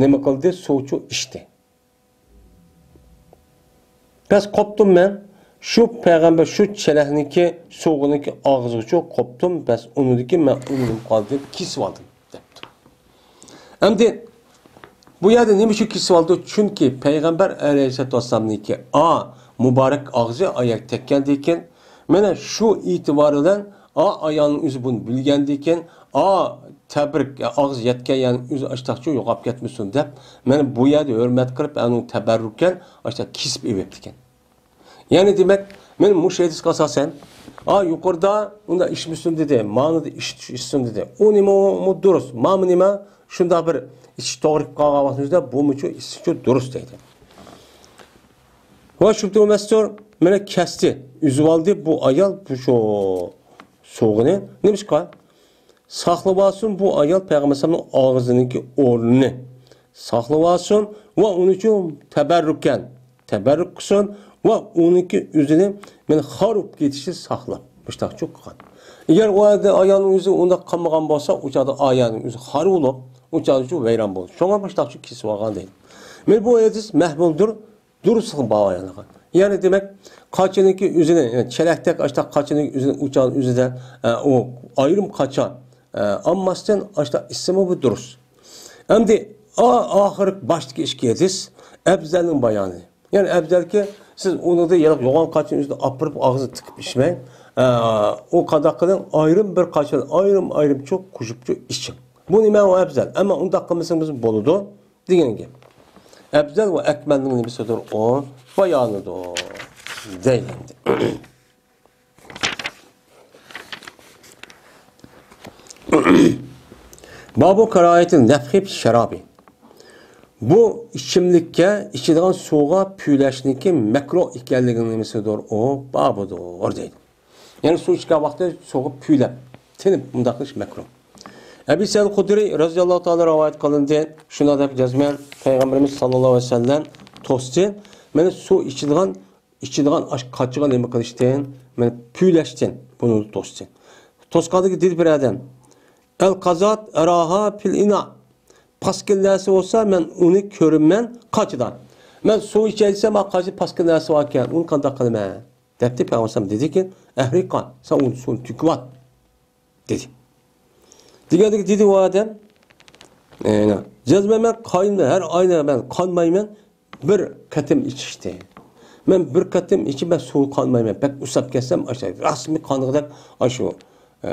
نېمە قىلدى؟ سۇچۇ ئىچتى. پەس قوپتۇم مەن. شۇ پەيغەمبەر شۇ چېلەكنىڭكى سۇغىنىڭكى ئاغزىغىچۇ قوپتۇم. پەس ئۇنىڭدىن كېيىن مەن ئۇنى نېمە قىلدىم؟ كېسىۋالدىم، دەپتۇ. ئەمدى بۇ يەردە نېمە ئۈچۈن كېسىۋالدى؟ چۈنكى پەيغەمبەر ئەلەيھىسسالاتۇ ۋەسسالامنىڭكى ئا مۇبارەك ئاغزى ئاياغ تەگكەندىن كېيىن، مانا شۇ ئېتىبار بىلەن ئا ئايالنىڭ ئۆزى بۇنى بىلگەندىن كېيىن، ئا تەبرىك ئاغزى يەتكەن يەرنىڭ ئۆزى ئاشتاقچۇ يوقاپ كەتمىسۇن دەپ، مانا بۇ يەردە ھۆرمەت قىلىپ، ئەنىڭ تەبەررۇكەن ئاشتاق كېسىپ ئېلىپتىكەن. يەنى دېمەك، مەن مۇشۇ ھەدىسكە ئاساسەن، ئا، يۇقىرىدا ئۇنداق ئىچمىسۇن دېدى، مانىدا ئىچ-، ئىچسۇن دېدى. ئۇ نېمە، ئۇمۇ دۇرۇس. مانا نېمە، شۇنداق بىر ئىچىش توغرا كېلىپ قالغان ۋاقتىمىزدا بۇمۇچۇ ئىچسىچۇ دۇرۇس دەيدۇ. ۋە شۇبتۇ مەستۇر، مانا كەستى، ئۈزۈۋالدى بۇ ئايال، بۇ شۇ سوغىنى. نېمىشقا؟ ساقلىۋالسۇن بۇ ئايال پەيغەمبەر ئەلەيھىسسالامنىڭ ئاغزىنىڭكى ئورنىنى ساقلىۋالسۇن ۋە ئۇنى چۈ تەبەررۇكەن، تەبەررۇك قىلسۇن ۋە ئۇنىڭكى ئۆزىنى مەن خار بولۇپ كېتىشى ساقلاپ، مۇشتاقچۇ قىلغان. ئەگەر ئۇ ئايالنىڭ ئۆزى ئۇنداق قىلمىغان بولسا، ئۇ چاغدا ئايالنىڭ ئۆزى خار بولۇپ، ئۇ چاغدا شۇ ۋەيران بولىدۇ. شۇڭا مۇشتاقچۇ كېسىۋالغان دەيدۇ. مەن بۇ ھەدىس مەھمۇلدۇر. دۇرۇسلۇقنى بايان قىلغان. يەنى دېمەك، قاچىنىڭكى ئۆزىنى، يەنى چېلەكتەك ئاشتا قاچىنىڭ ئۆزىنى ئۇچان ئۆزىدە، ئە، ئۇ ئايرىم قاچا، ئە، ئالماستىن ئاشتا ئىچسىمۇ بۇ دۇرۇس. ئەمدى ئا-، ئاخىرقى باشتىكى ئىككى ھەدىس ئەپزەلنىڭ بايانى. يەنى ئەپزەلكى، سىز ئۇنىڭدا يەنە يوغان قاچىنى ئۆزىدە ئاپىرىپ ئاغزىغا تىقىپ ئىچمەي، ئە، ئۇ قانداق قىلىڭ، ئايرىم بىر قاچىنى ئايرىم-ئايرىمچۇ قوشۇپچۇ ئىچىڭ. بۇ نېمە ئۇ ئەپزەل؟ ئەمما ئۇنداق قىلمىسىڭىز بولىدۇ دېگەن گەپ. ئەپزەل ۋە ئەكمەلنىڭ نېمىسىدۇر؟ ئۇ بايانىدۇر دەيدۇ ئەمدى. بابۇ كاراھىيەتىل نەفخى شەرابى. بۇ ئىچىملىككە ئىچىدىغان سۇغا پۈۋلەشنىڭكى مەكرۇھ ئىكەنلىكىنىڭ نېمىسىدۇر؟ ئۇ بابىدۇر دەيدۇ. يەنى سۇ ئىچكەن ۋاقتىدا سۇغا پۈۋلەپ، تىنىپ مۇنداق قىلىش مەكرۇھ. ئەبى سەئىد خۇدرى رەزىياللاھۇ تائالا رىۋايەت قىلىندى. شۇنداق دەپ جەزمەن پەيغەمبىرىمىز ساللاللاھۇ ئەلەيھى ۋەسەللەم توستى. مانا سۇ ئىچىدىغان، ئىچىدىغان ئاش قاچىغا نېمە قىلىشتىن، مانا پۈۋلەشتىن بۇنى توستى. توسقاندىكى دېدى بىر ئادەم، ئەل قازات ئەراھا پىل ئىنا. پاسكىنا نەرسە بولسا، مەن ئۇنى كۆرىمەن قاچىدا. مەن سۇ ئىچەي دېسەم، ئا، قاچىدا پاسكىنا نەرسە باركەن، ئۇنى قانداق قىلىمەن؟ دەپتۇ. پەيغەمبەر دېدىكى، ئەھرىقا، سەن ئۇنى سۇنى تۆكۈۋەت، دېدى. دېگەندىكى دېدى ئۇ ئادەم، ئەنە، جەزمەن مەن قاينى-، ھەر ئاينى مەن قانمايمەن، بىر قېتىم ئىچىشتى. مەن بىر قېتىم ئىچىپ، مەن سۇ قانمايمەن. بەك ئۇسساپ كەتسەم، ئاشۇ رەسمىي قانغۇدەك، ئاشۇ، ئە،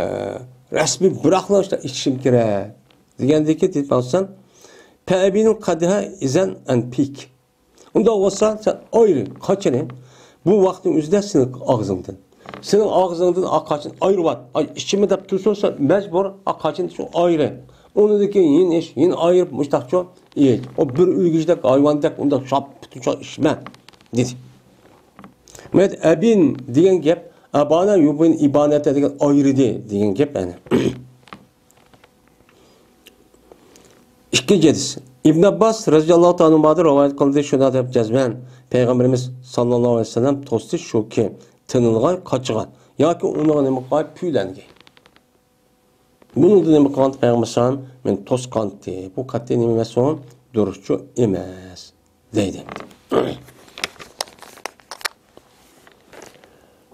رەسمىي بىراقلا ئاشۇ ئىچىشىم كېرەك. دېگەندىكى دېدى پەيغەمبەر، پەئەبىنىل قەدھە ئىزەن ئەن پىك. ئۇنداق بولسا، سەن ئايرى قاچىنى بۇ ۋاقىتنىڭ ئۆزىدە سېنىڭ ئاغزىڭدىن. سېنىڭ ئاغزىڭدىن ئا قاچىنى ئايرىۋات. ئاي، ئىچىمەن دەپ تۇرسۇن، سەن مەجبۇر ئا قاچىنى شۇ ئايرى. ئۇنىڭدىن كېيىن يېنى ئىچ، يېنى ئايرىپ، مۇشتاقچۇ ئىچ. ئۇ بىر ئۆلگۈچىدەك، ھايۋاندەك ئۇنداق شاپ پۈتۈن چاغ ئىچمە، دېدى. مەت ئەبىن دېگەن گەپ، ئەبانە يۇبىن ئىبانەتە دېگەن ئايرىدى دېگەن گەپ، يەنى. ئىككىنچى ھەدىس. ئىبن ئابباس رەزىياللاھۇ تائالا ئەنھۇمادىن رىۋايەت قىلدى، شۇنداق دەپ جەزمەن پەيغەمبىرىمىز ساللاللاھۇ ئەلەيھى ۋەسەللەم توستى شۇكى، تىنىلغاي قاچىغا ياكى ئۇنىڭغا نېمە قىلغاي؟ پۈۋلەنگەي. بۇنىڭدا نېمە قىلغانتى پەيغەمبەر ئەلەيھىسسالام؟ مېنى توسقانتى. بۇ قەتئىي نېمە ئەمەس ئۇ؟ دۇرۇسچۇ ئەمەس، دەيدۇ.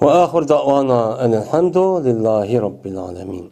وآخر دعوانا أن الحمد لله رب العالمين.